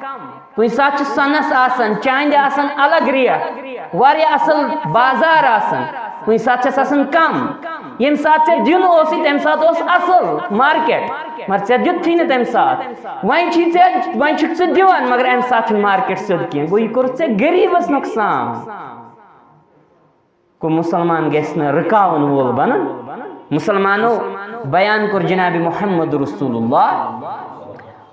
کُنہِ ساتہٕ چھِ سۄنس آسان، چاندِ آسان الگ ریٹ، واریاہ اصل بازار آسان، کُنہِ ساتہٕ چھِس آسان کم۔ ییٚمہِ ساتہٕ ژےٚ دیُن اوسُے، تمہِ ساتہٕ اوس اصل مارکیٹ، مگر ژےٚ دیُتتھٕے نہٕ تمہِ ساتہٕ۔ وۄنۍ چھُے ژےٚ، وۄنۍ چھُکھ ژٕ دِوان، مگر امہِ ساتہٕ چھُنہٕ مارکیٹ سیوٚد کینٛہہ، گوٚو یہِ کوٚرُتھ ژےٚ غریبس نۄقصان۔ گوٚو مسلمان گژھِ نہٕ رُکاون وول بنُن۔ مسلمانو، بیان کوٚر جناب محمد رسول اللہ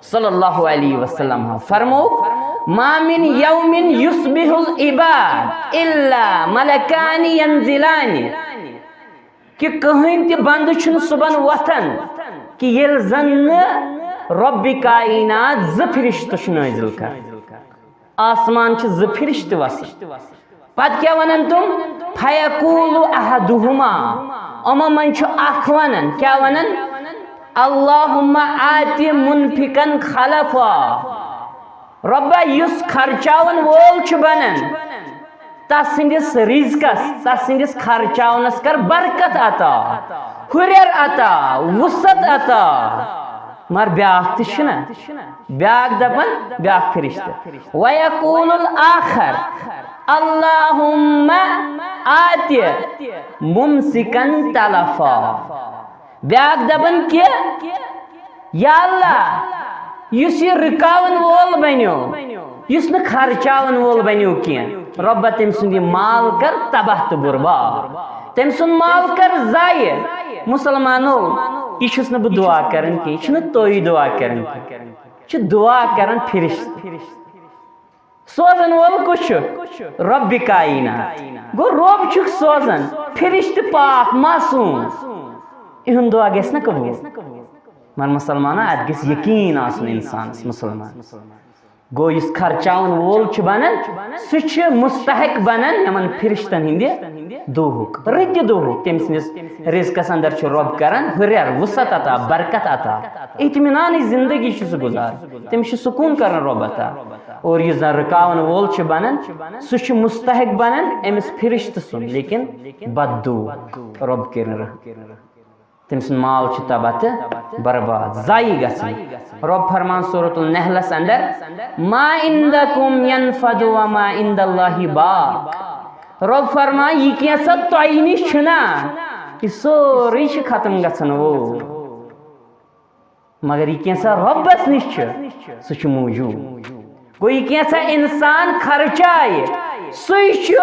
صلی اللہ علیہ وسلم، فرموو، "ما من یوم یصبح العباد الا ملکان ینزلان"، کہِ کٕہٕنۍ تہِ بندٕ چھُنہٕ صُبحن وۄتھان کہِ ییٚلہِ زن نہٕ رۄبِ کاینات زٕ فرشتہٕ چھُ نٲزِل کران۔ آسمان چھِ زٕ فرشتہٕ وسان۔ پتہٕ کیٛاہ ونان تِم؟ فیقول احدہما، یِمو منٛز چھُ اکھ ونان، کیٛاہ ونان؟ اللہم آت منفقا خلفا۔ رۄبا، یُس خرچاون وول چھُ بنان، تس سٕنٛدِس رزقس، تس سٕنٛدِس خرچاونس کر برکت عطا، ہُرٮ۪ر عطا، وسعت عطا۔ مگر بیٛاکھ تہِ چھُنہ، بیٛاکھ دپان، بیٛاکھ فرشتہٕ، وَيَقُولُ الْآخَرُ اللَّهُمَّ آتِ مُمْسِكًا تَلَفًا۔ بیٛاکھ دپان کہ، یا اللہ، یُس یہِ رُکاون وول بنیو، یُس نہٕ خرچاون وول بنیو کینٛہہ، رۄبہ تٔمۍ سُنٛد یہِ مال کر تباہ تہٕ برباد، تٔمۍ سُنٛد مال کر ضایع۔ مسلمانو، یہِ چھُس نہٕ بہٕ دعا کران کینٛہہ، یہِ چھُنہٕ تُہۍ دعا کران کینٛہہ، یہِ چھُ دعا کران فرشتہٕ۔ سوزن وول کُس چھُ؟ رۄبِ کائنات۔ گوٚو، رۄب چھُکھ سوزان، فرشتہٕ پاک، معصوم۔ یِہُنٛد دعا گژھِ نہ قبوٗل۔ مگر مسلمانو، اتھ گژھِ یقیٖن آسُن انسانس، مسلمان۔ گوٚو، یُس خرچاون وول چھُ بنان، سُہ چھُ مستحق بنان یِمن فرشتن ہٕنٛدِ دُہُک، رٕتہِ دُہُک۔ تٔمۍ سٕنٛدِس رزقس اندر چھُ رۄب کران ہُرٮ۪ر، وسعت عطا، برکت عطا۔ اطمینانٕچ زندگی چھُ سُہ گُزاران۔ تٔمِس چھُ سکوٗن کران رۄب عطا۔ اور یُس زن رُکاون وول چھُ بنان، سُہ چھُ مستحق بنان أمِس فرشتہٕ سُنٛد، لیکن بددُعا، رۄب کٔرِن رحم۔ تٔمۍ سُنٛد مال چھُ تباہ تہٕ برباد، ضایع گژھان۔ رۄب فرمان سورۃ النحلس اندر، "ما عندکم ینفد و ما عند اللہ باق۔" رۄب فرمان، یہِ کینٛژھا تۄہہِ نِش چھُنا، یہِ سورُے چھُ ختم گژھن وول۔ مگر یہِ کینٛژھا رۄبس نِش چھُ، سُہ چھُ موٗجوٗد۔ گوٚو، یہِ کینٛژھا انسان خرچایہِ، سُے چھُ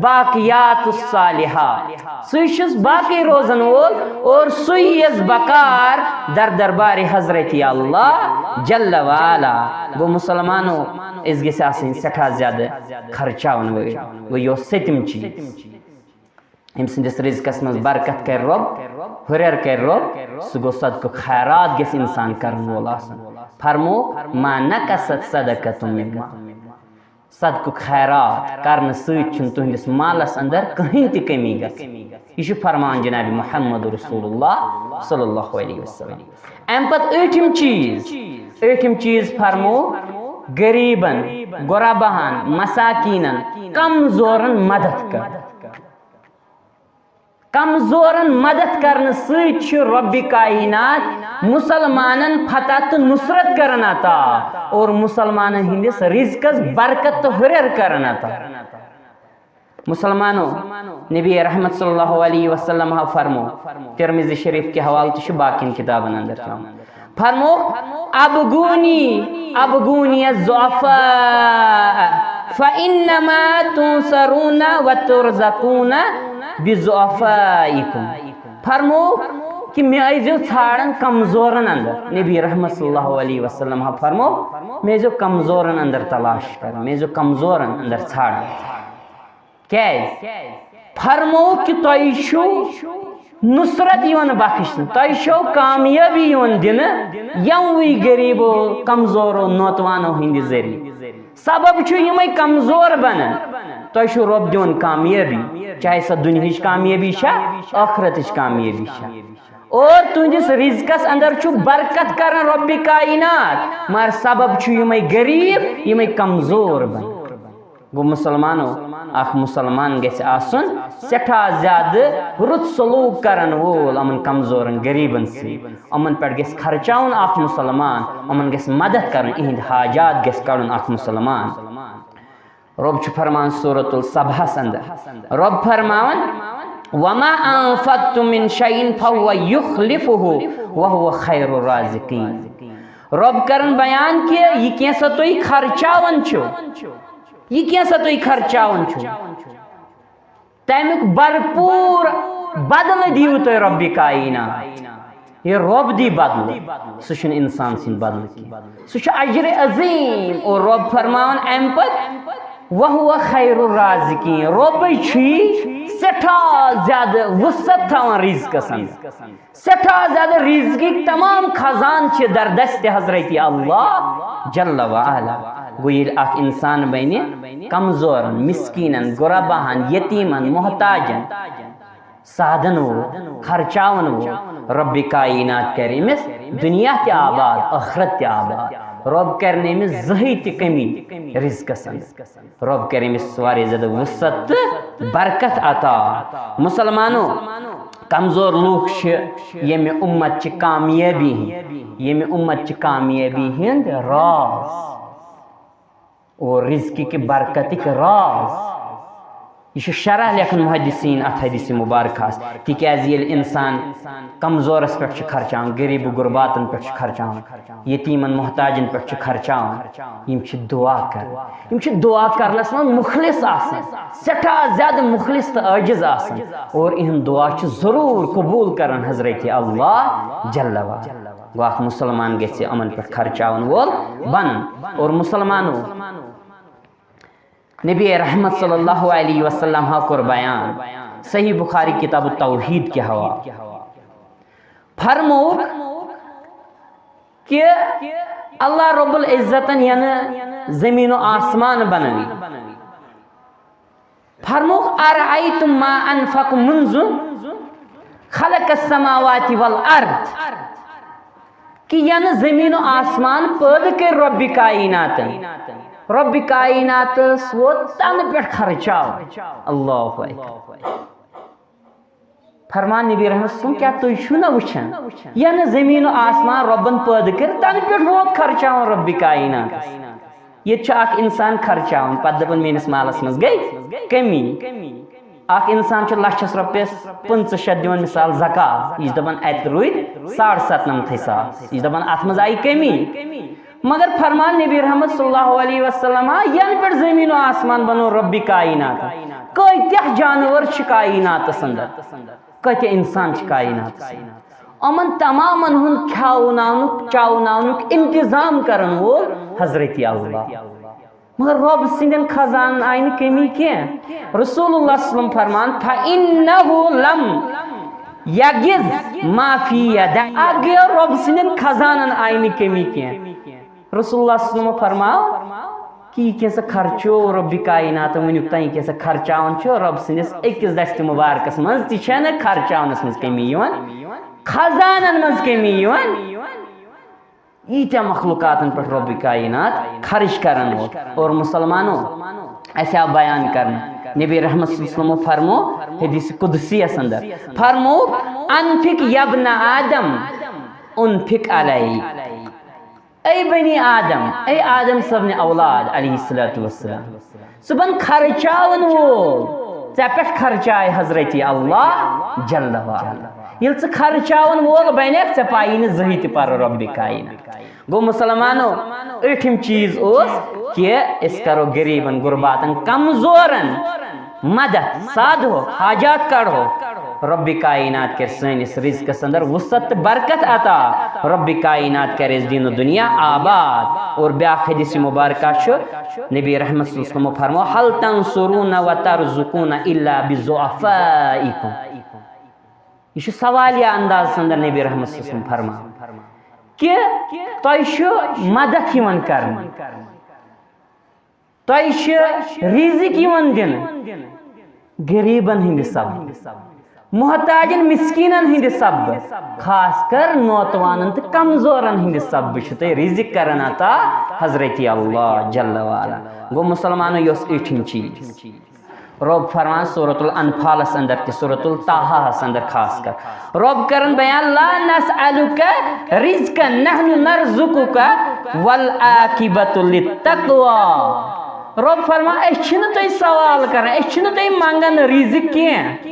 باقیات الصالحات، سُے چھُس باقی روزن وول، اور سُے یس بکار در دربارِ حضرت اللہ جل وعلا۔ گوٚو، مسلمانو، أسۍ گٔژھۍ آسٕنۍ سٮ۪ٹھاہ زیادٕ خرچاون وٲلۍ۔ گوٚو، یہِ اوس سٔتِم چیٖز۔ أمۍ سٕنٛدِس رزقس منٛز برکت کرِ رۄب، ہُرٮ۪ر کرِ رۄب، سُہ گوٚو صدقہٕ خیرات گژھِ انسان کرن وول آسُن۔ فرمو، "ما نقصت صدقۃ من مال۔" صدقہٕ خیرات کرنہٕ سۭتۍ چھُنہٕ تُہنٛدِس مالس اندر کٕہٕنۍ تہِ کمی گژھان۔ یہِ چھُ فرمان جناب محمد رسول اللہ صلی اللہ علیہ وسلم۔ امہِ پتہٕ ٲٹھِم چیٖز، ٲٹھِم چیٖز فرمو، غریبن، غرباہن، مساکینن، کمزورن مدد کر۔ کمزورن مدد کرنہٕ سۭتۍ چھُ رۄبِ کائنات مسلمانن فتح تہٕ نصرت کران عطا اور مسلمانن ہٕنٛدِس رزقس برکت تہٕ ہُرٮ۪ر کران عطا۔ مسلمانو، نبی رحمت صلی اللہ علیہ وسلم ہا فرمو، ترمذی شریف کہِ حوالہٕ تہِ چھُ، باقین کتابن اندر چھُ آمُت۔ فرمووُکھ، "ابغونی، ابغونی الضعفاء، فانما تنصرون وترزقون بضعفائکم۔" فرمووُکھ کہِ مےٚ ٲسۍزیو ژھانڈان کمزورن اندر۔ نبی رحمت صلی اللہ علیہ وسلم ہا فرمو، مےٚ ٲسۍزیو کمزورن اندر تلاش کران، مےٚ ٲسۍزیو کمزورن اندر ژھانڈان۔ کیازِ؟ فرموو کہِ تۄہہِ چھُو نصرت یِوان بخشنہٕ، تۄہہِ چھو کامیٲبی یِوان دِنہٕ یِموٕے غریٖبو، کمزورو، نوتوانو ہٕنٛدِ ذٔریعہٕ۔ سبب چھُ یِمے کمزور بنان، تۄہہِ چھُو رۄب دِوان کامیٲبی، چاہے سۄ دُنیہٕچ کامیٲبی چھا، ٲخرتٕچ کامیٲبی چھا۔ اور تُہنٛدِس رزقس اندر چھُ برکت کران رۄبِ کائنات، مگر سبب چھُ یِمے غریٖب، یِمے کمزور بنان۔ گوٚو مسلمانو، اکھ مسلمان گژھِ آسُن سٮ۪ٹھاہ زیادٕ رُت سلوک کرن وول یِمن کمزورن غریبن سۭتۍ۔ یِمن پٮ۪ٹھ گژھِ خرچاوُن اکھ مسلمان، یِمن گژھِ مدد کرُن، یِہنٛدۍ حاجات گژھِ کڑُن اکھ مسلمان۔ رۄب چھُ فرمان سورۃ الصبحس اندر، رۄب فرماوان، "وما انفقتم من شيء فهو يخلفه وهو خير الرازقين۔" رۄب کران بیان کہِ یہِ کینٛژھا تُہۍ خرچاوان چھِو، یہِ کینٛژھا تُہۍ خرچاوان چھِو، تَمیُک بھرپوٗر بدلہٕ دِیِو تُہۍ رۄبِ کائنات۔ یہِ رۄب دی بدلہٕ، سُہ چھُنہٕ اِنسان سُنٛد بدلہٕ کینٛہہ۔ سُہ چھُ اجرِ عظیٖم۔ اور رۄب فرماوان اَمہِ پتہٕ، "وهو خير الرازقين"، رۄبٕے چھُ سٮ۪ٹھاہ زیادٕ وُسعت تھاوان رِزقَس اندر۔ سٮ۪ٹھاہ زیادٕ رِزقٕکۍ تمام خزانہٕ چھِ در دستِ حضرت اللہ جل وعلا۔ گوٚو ییٚلہِ اکھ اِنسان بنہِ کمزورن، مسکیٖنن، غرباہن، یتیٖمن، محتاجن سادن وول، خرچاون وول، رۄبِ کائنات کرِ أمِس دُنیا تہِ آباد، ٲخرت تہِ آباد۔ رۄب کرِ نہٕ أمِس زٕہٕے تہِ کٔمی رِزقَس اندر۔ رۄب کرِ أمِس واریاہ زیادٕ وُسعت تہٕ برکت عطا۔ مُسلمانو، کمزور لوٗکھ چھِ ییٚمہِ اُمت چہِ کامیٲبی ہِنٛدۍ، ییٚمہِ اُمت چہِ کامیٲبی ہِنٛدۍ راز اور رِزقہِ کہِ برکتٕکۍ راز۔ یہِ چھُ شرح لیکھان محدثین اتھ حدیث مبارکس، تِکیازِ ییٚلہِ انسان کمزورس پٮ۪ٹھ چھُ خرچاوان، غریب و غرباتن پٮ۪ٹھ چھُ خرچاوان، یتیمن محتاجن پٮ۪ٹھ چھُ خرچاوان، یِم چھِ دعا کران، یِم چھِ دعا کرنس منٛز مخلص آسان، سٮ۪ٹھاہ زیادٕ مخلص تہٕ عاجز آسان، اور یِہُنٛد دعا چھُ ضروٗر قبول کران حضرت اللہ جل وعلا۔ گوٚو اکھ مُسلمان گژھِ یِمن پٮ۪ٹھ خرچاون وول بنُن۔ اور مُسلمانو، نبی رحمت صلی اللہ علیہ وسلم ہا کوٚر بیان صحیح بخاری کتاب التوحید کہِ حوالہٕ۔ فرمووُکھ کہ اللہ رب العزتن یعنی زمین و آسمان بنٲوۍ۔ فرمووُکھ، "ارأیتم ما انفق منذ خلق السماوات والارض"، کہ ینہٕ زمین و آسمان پٲدٕ کٔرۍ رۄبِ کائناتن، رۄبِ کائناتس ووت تنہٕ پٮ۪ٹھ خرچاو۔ اللہ اکبر۔ فرمان نبی رحمت صلی اللہ علیہ وسلم، کیٛاہ تُہۍ چھِو نہ وٕچھان، ینہٕ زمین و آسمان رۄبن پٲدٕ کٔرۍ، تنہٕ پٮ۪ٹھ ووت خرچاوان رۄبِ کائناتس؟ ییٚتہِ چھُ اکھ انسان خرچاوان، پتہٕ دپان، "میٲنِس مالس منٛز گٔے کٔمی۔" اکھ انسان چھُ لچھس رۄپیس پٕنٛژٕہ شیٚتھ دِوان، مثال، زکات، یہِ چھُ دپان، "اتہِ روٗدۍ ساڑ ستنمتھٕے ساس"، یہِ چھُ دپان، "اتھ منٛز آیہِ کٔمی۔" مگر فرمان نبی رحمت صلی اللہ علیہ وسلم، ینہٕ پٮ۪ٹھ زمین و آسمان بنوو رۄبِ کائنات، کۭتیاہ جانور چھِ کائناتس اندر، کۭتیاہ انسان چھِ کائناتس اندر، یِمن تمامن ہُنٛد کھیاوناونُک، چاوناونُک انتظام کرن وول حضرت اللہ۔ مگر رۄب سٕنٛدٮ۪ن خزانن آیہِ نہٕ کٔمی کینٛہہ۔ رسول اللہ صلی اللہ علیہ وسلم فرمان، "فإنه لم يغض ما في يديه"، اکھ گٔیو، رۄب سٕنٛدٮ۪ن خزانن آیہِ نہٕ کٔمی کینٛہہ۔ رسول اللہ صلی اللہ علیہ وسلم فرماو کہ یہِ کینٛژھا خرچو رۄبِ کائنات وٕنیُک تام، یہِ کینٛژھا خرچاوان چھُ، رۄب سٕنٛدِس أکِس دستِ مبارکس منٛز تہِ چھےٚ نہٕ خرچاونس منٛز کٔمی یِوان، خزانن منٛز کٔمی یِوان۔ ییٖتیٛاہ مخلوقاتن پٮ۪ٹھ رۄبِ کائنات خرٕچ کران وول۔ اور مسلمانو، اسہِ آو بیان کرنہٕ، نبی رحمت صلی اللہ علیہ وسلمو فرمو حدیث قدسی یس اندر، فرمو، "انفق یا ابن آدم، انفق علیک"۔ اے بنی آدم، اے آدم صٲبنہِ اولاد علیہ الصلوۃ والسلام، ژٕ بن خرچاون وول، ژےٚ پٮ۪ٹھ خرچایہِ حضرت اللہ جل وعلا۔ ییٚلہِ ژٕ خرچاون وول بنکھ، ژےٚ پایی نہٕ زٕہٕے تہِ پرٕ رۄبِ کائنات۔ گوٚو مسلمانو، ٲٹھِم چیٖز اوس کہ أسۍ کرو غریبن، غرباتن، کمزورن مدد، سادہو حاجات کڑہو۔ رۄبِ کائنات کرِ سٲنِس رزقس اندر وسعت تہٕ برکت عطا۔ رۄبِ کائنات کرِ اَسہِ دین و دنیا آباد۔ اور بیاکھ حدیث مبارکہ چھُ، نبی رحمت صلی اللہ علیہ وسلمو فرمو، "هل تنصرون وترزقون الا بضعفائکم"۔ یہِ چھُ سوالیہ اندازس اندر نبی رحمت صلی اللہ علیہ وسلم فرمان کہ تۄہہِ چھُ مدد یِوان کرنہٕ، تۄہہِ چھِ رزق یِوان دِنہٕ غریبن ہٕنٛدِ سببہٕ، محتاجن مسکینن ہٕنٛدِ سببہٕ، خاص کر نوتوانن تہٕ کمزورن ہٕنٛدِ سببہٕ چھِ تۄہہِ رزق کران عطا حضرت اللہ جل وعلا۔ گوٚو مسلمانو، یہِ اوس ٲٹھِم چیٖز۔ رۄب فرمان سورۃ الانفالس اندر تہِ، سورۃ الطٰہاہس اندر خاص کر۔ رۄب کران بیان، "لا نسألک رزقا نحن نرزقک والعاقبۃ للتقوی۔" رۄب فرمان، "أسۍ چھِنہٕ تۄہہِ سوال کران، أسۍ چھِنہٕ تۄہہِ منگان رزق کینٛہہ،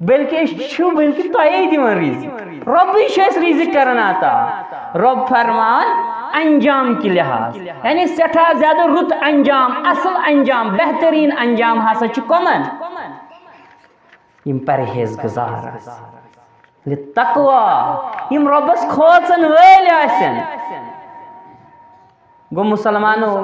بلکہ أسۍ چھِو بلکہ تۄہے دِوان رزق۔" رۄبٕے چھُ اَسہِ رزق کران عطا۔ رۄب فرمان، انجام کہِ لحاظ، یعنی سٮ۪ٹھاہ زیادٕ رُت انجام، اصل انجام، بہترین انجام ہسا چھُ کمن؟ یِم پرہیز گزار آسن، للتقوی، یِم رۄبس کھوژن وٲلۍ آسن۔ گوٚو مسلمانو،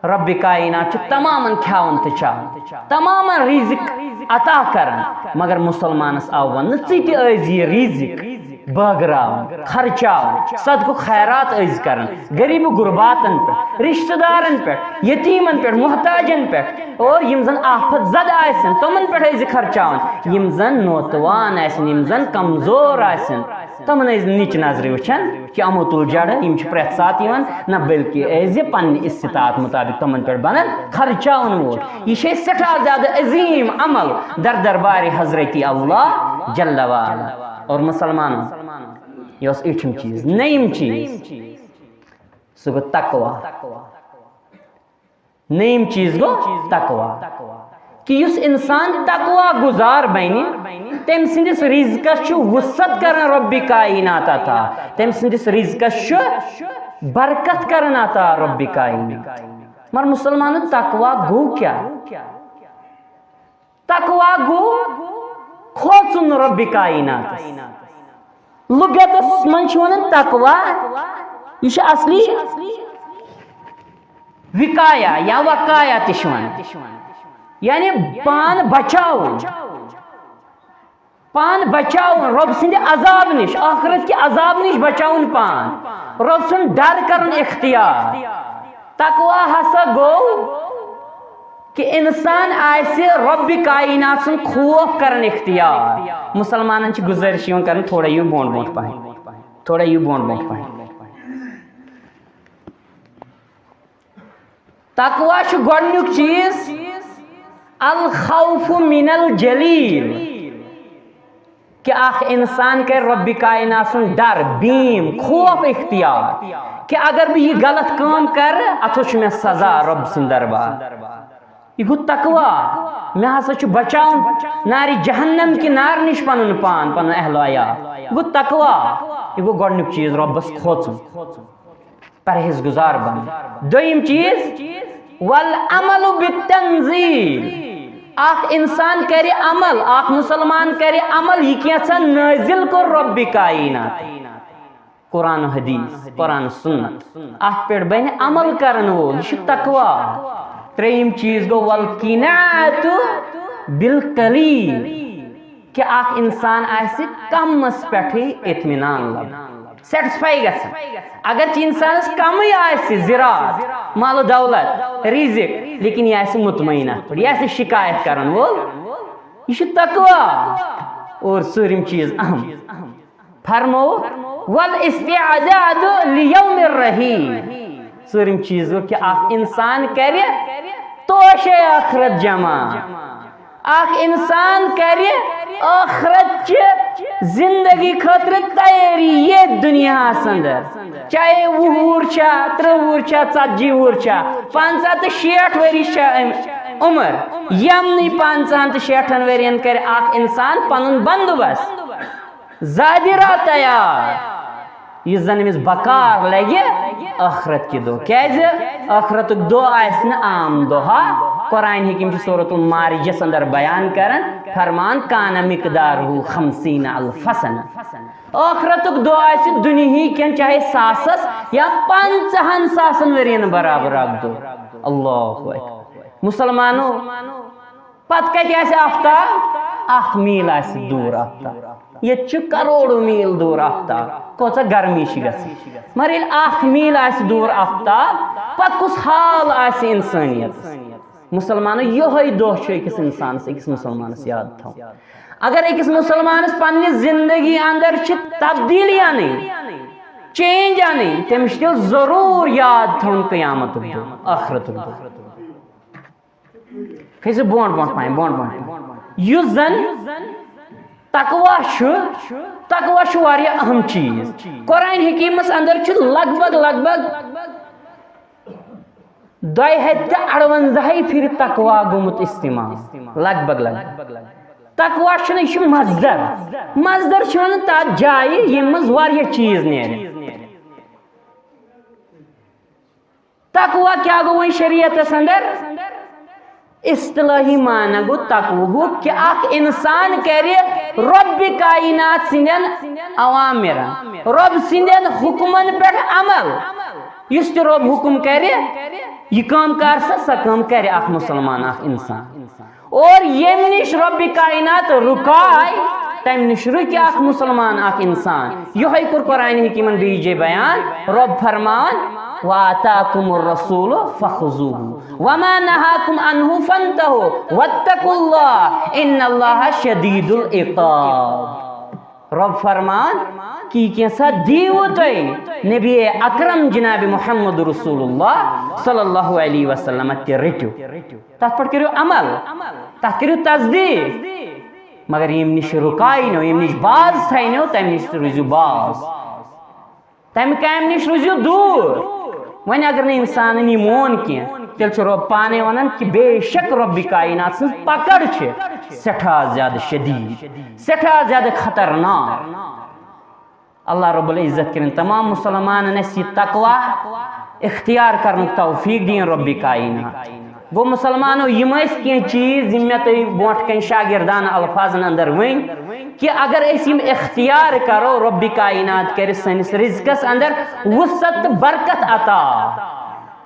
رۄبِ کائنات چھُ تمامن کھیاوان تہٕ چاوان، تمامن رزق عطا کران، مگر مسلمانس آو وننہٕ، ژٕ تہِ ٲسۍ زِ یہِ رزق بٲگراوان، خرچاوان، صدقہٕ خیرات ٲسۍ زِ کران، غریب غرباتن پٮ۪ٹھ، رشتہٕ دارن پٮ۪ٹھ، یتیمن پٮ۪ٹھ، محتاجن پٮ۪ٹھ، اور یِم زن آفت زد آسن، تِمن پٮ۪ٹھ ٲسۍ زِ خرچاوان، یِم زن نوتوان آسن، یِم زن کمزور آسن۔ تِمن ٲسۍ نِچ نظرِ وٕچھان کہِ یِمو تُل جڑٕ، یِم چھِ پرٛٮ۪تھ ساتہٕ یِوان، نہ بلکہِ ٲسۍ زِ پننہِ استطاعت مطابق تِمن پٮ۪ٹھ بنان خرچاون وول۔ یہِ چھِ اَسہِ سٮ۪ٹھاہ زیادٕ عظیٖم عمل در دربارِ حضرت اللہ جل وعلا۔ اور مسلمانو، یہِ اوس ٲٹھِم چیٖز۔ نٔیِم چیٖز، سُہ گوٚو تقوی۔ نٔیِم چیٖز گوٚو تقوی، کہِ یُس اِنسان تقوی گُزار بَنہِ، تٔمۍ سٕنٛدِس رِزقَس چھُ وُسعت کران رۄبِ کائنات عطا، تٔمۍ سٕنٛدِس رِزقَس چھُ برکت کران عطا رۄبِ کائنات۔ مگر مسلمانو، تقوی گوٚو کیٛاہ؟ تقوی گوٚو کھوژُن رۄبِ کائناتس۔ لغتس منٛز چھِ ونان تقوی، یہِ چھُ اصلی وقایا یا وقایا تہِ چھِ ونان، یعنی پان بچاوُن، پان بچاوُن رۄب سٕنٛدِ عذاب نِش، ٲخرت کہِ عذاب نِش بچاوُن پان، رۄب سُنٛد ڈر کرُن اختیار۔ تقوی ہسا گوٚو کہِ انسان آسہِ رۄبِ کائنات سُنٛد خوف کران اختیار۔ مسلمانن چھِ گُزٲرِش یِوان کرنہٕ، تھوڑا یِیِو برونٛٹھ برونٛٹھ پہن، تھوڑا یِیِو برونٛٹھ برونٛٹھ پہن۔ تقوی چھُ گۄڈٕنیُک چیٖز، الخوف من الجلیل، کہِ اکھ انسان کرِ رۄبِ کائنات سُنٛد ڈر، بیم، خوف اختیار، کہِ اگر بہٕ یہِ غلط کٲم کرٕ، اتھ چھُ مےٚ سزا رۄب سُنٛد دربار۔ یہِ گوٚو تقوی۔ مےٚ ہسا چھُ بچاوُن نارِ جہنم کہِ نارٕ نِش پنُن پان، پنُن اہل و عیال۔ یہِ گوٚو تقوی۔ یہِ گوٚو گۄڈٕنیُک چیٖز، رۄبس کھوژُن۔ پرہیز گزار بنُن۔ دوٚیِم چیٖز، والعمل بالتنزیل۔ اکھ انسان کرِ عمل، اکھ مسلمان کرِ عمل، یہِ کینٛژھا نٲزِل کوٚر رۄبِ کائنات۔ قرآن حدیث، قرآن سنت، اتھ پٮ۪ٹھ بنہِ عمل کرن وول، یہِ چھُ تقوی۔ ترٛیٚیِم چیٖز گوٚو والقناعۃ بالقلیل، کہِ اکھ انسان آسہِ کمس پٮ۪ٹھٕے اطمینان لبان، سیٹسفائی گژھان۔ اگرچہ انسانس کمٕے آسہِ زِراعت، مال و دولت، رزق، لیکن یہِ آسہِ مطمئن اتھ پٮ۪ٹھ، یہِ آسہِ نہٕ شکایت کرن وول۔ یہِ چھُ تقوی۔ اور ژوٗرِم چیٖز اہم، فرموو، والاستعداد لیوم الرحیل۔ ژوٗرِم چیٖز گوٚو کہِ اکھ انسان کرِ توشے ٲخرت جمع۔ اکھ انسان کرِ ٲخرت چہِ زندگی خٲطرٕ تیٲری ییٚتھۍ دُنیاہس اندر، چاہے وُہ وُہُر چھا، ترٕٛہ وُہُر چھا، ژتجی وُہُر چھا، پنژاہ تہٕ شیٹھ ؤری چھا أمۍ عمر، یِمنٕے پنژاہن تہٕ شیٹھن ؤرین کرِ اکھ انسان پنُن بندوبست۔ ظاہرہ تیار، یُس زن أمِس بکار لگہِ ٲخرت کہِ دۄہ۔ کیازِ؟ ٲخرتُک دۄہ آسہِ نہٕ عام دۄہا۔ قرآن حکیم چھُ سورۃ المعارجس اندر بیان کران، فرمان، کان مقدارہ خمسین الف سنہ۔ ٲخرتُک دۄہ آسہِ دُنیہٕکٮ۪ن چاہے ساسس یا پنژاہن ساسن ؤرین برابر اکھ دۄہ۔ اللہ اکبر۔ مسلمانو، پتہٕ کتہِ آسہِ آفتاب؟ اکھ میٖل آسہِ دوٗر آفتاب۔ ییٚتہِ چھُ کروڑو میٖل دوٗر آفتاب۔ کۭژاہ گرمی چھِ گژھان۔ مگر ییٚلہِ اکھ میٖل آسہِ دوٗر آفتاب، پتہٕ کُس حال آسہِ انسٲنیتس؟ مسلمانو، یِہوٚے دۄہ چھُ أکِس انسانس، أکِس مسلمانس یاد تھاوُن۔ اگر أکِس مسلمانس پننہِ زندگی اندر چھِ تبدیلی انٕنۍ، چینج انٕنۍ، تٔمِس چھُ تیٚلہِ ضروٗر یاد تھاوُن قیامتُک دۄہ، ٲخرتُک دۄہ۔ کھٔسِو برونٛٹھ برونٛٹھ پہن، برونٛٹھ برونٛٹھ پہن۔ یُس زن تقوی چھُ، تقوی چھُ واریاہ اہم چیٖز۔ قرآن حکیمس اندر چھُ لگ بھگ، لگ بھگ دۄیہِ ہتہِ تہٕ اَڑونٛزاہے پھِرِ تقوی گوٚمُت استعمال، لگ بھگ، لگ بھگ۔ تقوی چھُنہٕ، یہِ چھُ مصدر۔ مصدر چھُ ونان تتھ جایہِ ییٚمہِ منٛز واریاہ چیٖز نیرِ۔ تقوی کیٛاہ گوٚو وۄنۍ شریعتس اندر؟ اصطلاحی معنی گوٚو تقوہُک کہِ اکھ انسان کرِ رۄبِ کائنات سٕنٛدٮ۪ن اوامرن، رۄب سٕنٛدٮ۪ن حکمن پٮ۪ٹھ عمل۔ یُس تہِ رۄب حکم کرِ، یہِ کٲم کر سا، سۄ کٲم کرِ اکھ مسلمان، اکھ انسان۔ اور ییٚمہِ نِش رۄبِ کائنات رُکاے، تمہِ نِش رُکہِ اکھ مسلمان، اکھ انسان۔ یِہوٚے کوٚر قرآن حکیمن بیٚیہِ جایہِ بیان، رۄب فرماوان، وآتاکم الرسول فخذوہ وما نہاکم عنہ فانتہوا واتقوا اللہ ان اللہ شدید العقاب۔ رۄب فرمان کہِ یہِ کینٛژھا دیٖوٕ تۄہہِ نبی اکرم جناب محمد رسول اللہ صلی اللہ علیہ وسلم تہِ رٔٹِو، تتھ پٮ۪ٹھ کٔرِو عمل، تتھ کٔرِو تصدیٖق، مگر ییٚمہِ نِش رُکاینو، ییٚمہِ نِش باز تھاینو، تمہِ نِش روٗزِو باز، تمہِ کامہِ نِش روٗزِو دوٗر۔ وۄنۍ اگر نہٕ انسانن یہِ مون کینٛہہ، تیٚلہِ چھُ رۄب پانے ونان کہِ بے شک رۄبِ کاینات سٕنٛز پکڑ چھِ سٮ۪ٹھاہ زیادٕ شدیٖد، سٮ۪ٹھاہ زیادٕ خطرناک۔ اللہ رب العزت کٔرِن تمام مسلمانن اسہِ یہِ تقوی اختیار کرنُک توفیق دِیِن رۄبِ کاینات۔ گوٚو مسلمانو، یِم ٲسۍ کینٛہہ چیٖز یِم مےٚ تۄہہِ برونٛٹھ کنہِ شاگردانہٕ الفاظن اندر ؤنۍ کہِ اگر أسۍ یِم اختیار کرو، رۄبِ کاینات کرِ سٲنِس رزقس اندر وسعت تہٕ برکت عطا۔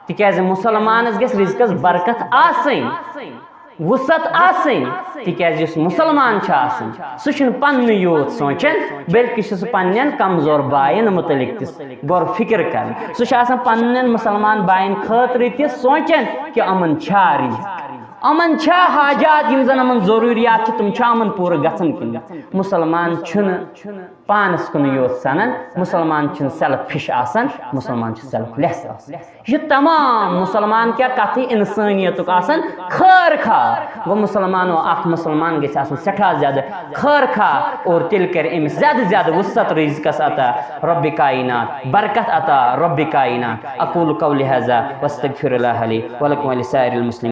تِکیازِ مسلمانس گژھِ رزقس برکت آسٕنۍ، وسعت آسٕنۍ، تِکیازِ یُس مسلمان چھُ آسان، سُہ چھُنہٕ پننُے یوت سونچان، بلکہِ چھُ سُہ پننٮ۪ن کمزور باین متعلق تہِ غور فکر کران۔ سُہ چھُ آسان پننٮ۪ن مسلمان باین خٲطرٕ تہِ سونچان کہِ یِمن چھا رزق، یِمن چھا حاجات، یِم زن یِمن ضروریات چھِ، تِم چھا یِمن پوٗرٕ گژھان کِنہٕ نہ؟ مسلمان چھُنہٕ پانس کُن یوت سنان، مسلمان چھُنہٕ سیلفش آسان، مسلمان چھُ سیلف لیس آسان۔ یہِ چھُ تمام مسلمان کیا کتھٕے انسانیتُک آسان خٲر خواہ۔ گوٚو مسلمانو، اکھ مسلمان گژھِ آسُن سٮ۪ٹھاہ زیادٕ خٲر خواہ اور تیٚلہِ کرِ أمِس زیادٕ زیادٕ وسعت رزقس عطا رۄبِ کاینات، برکت عطا رۄبِ کاینات۔ اقول قولی هذا واستغفر الله لي ولكم ولسائر المسلمين۔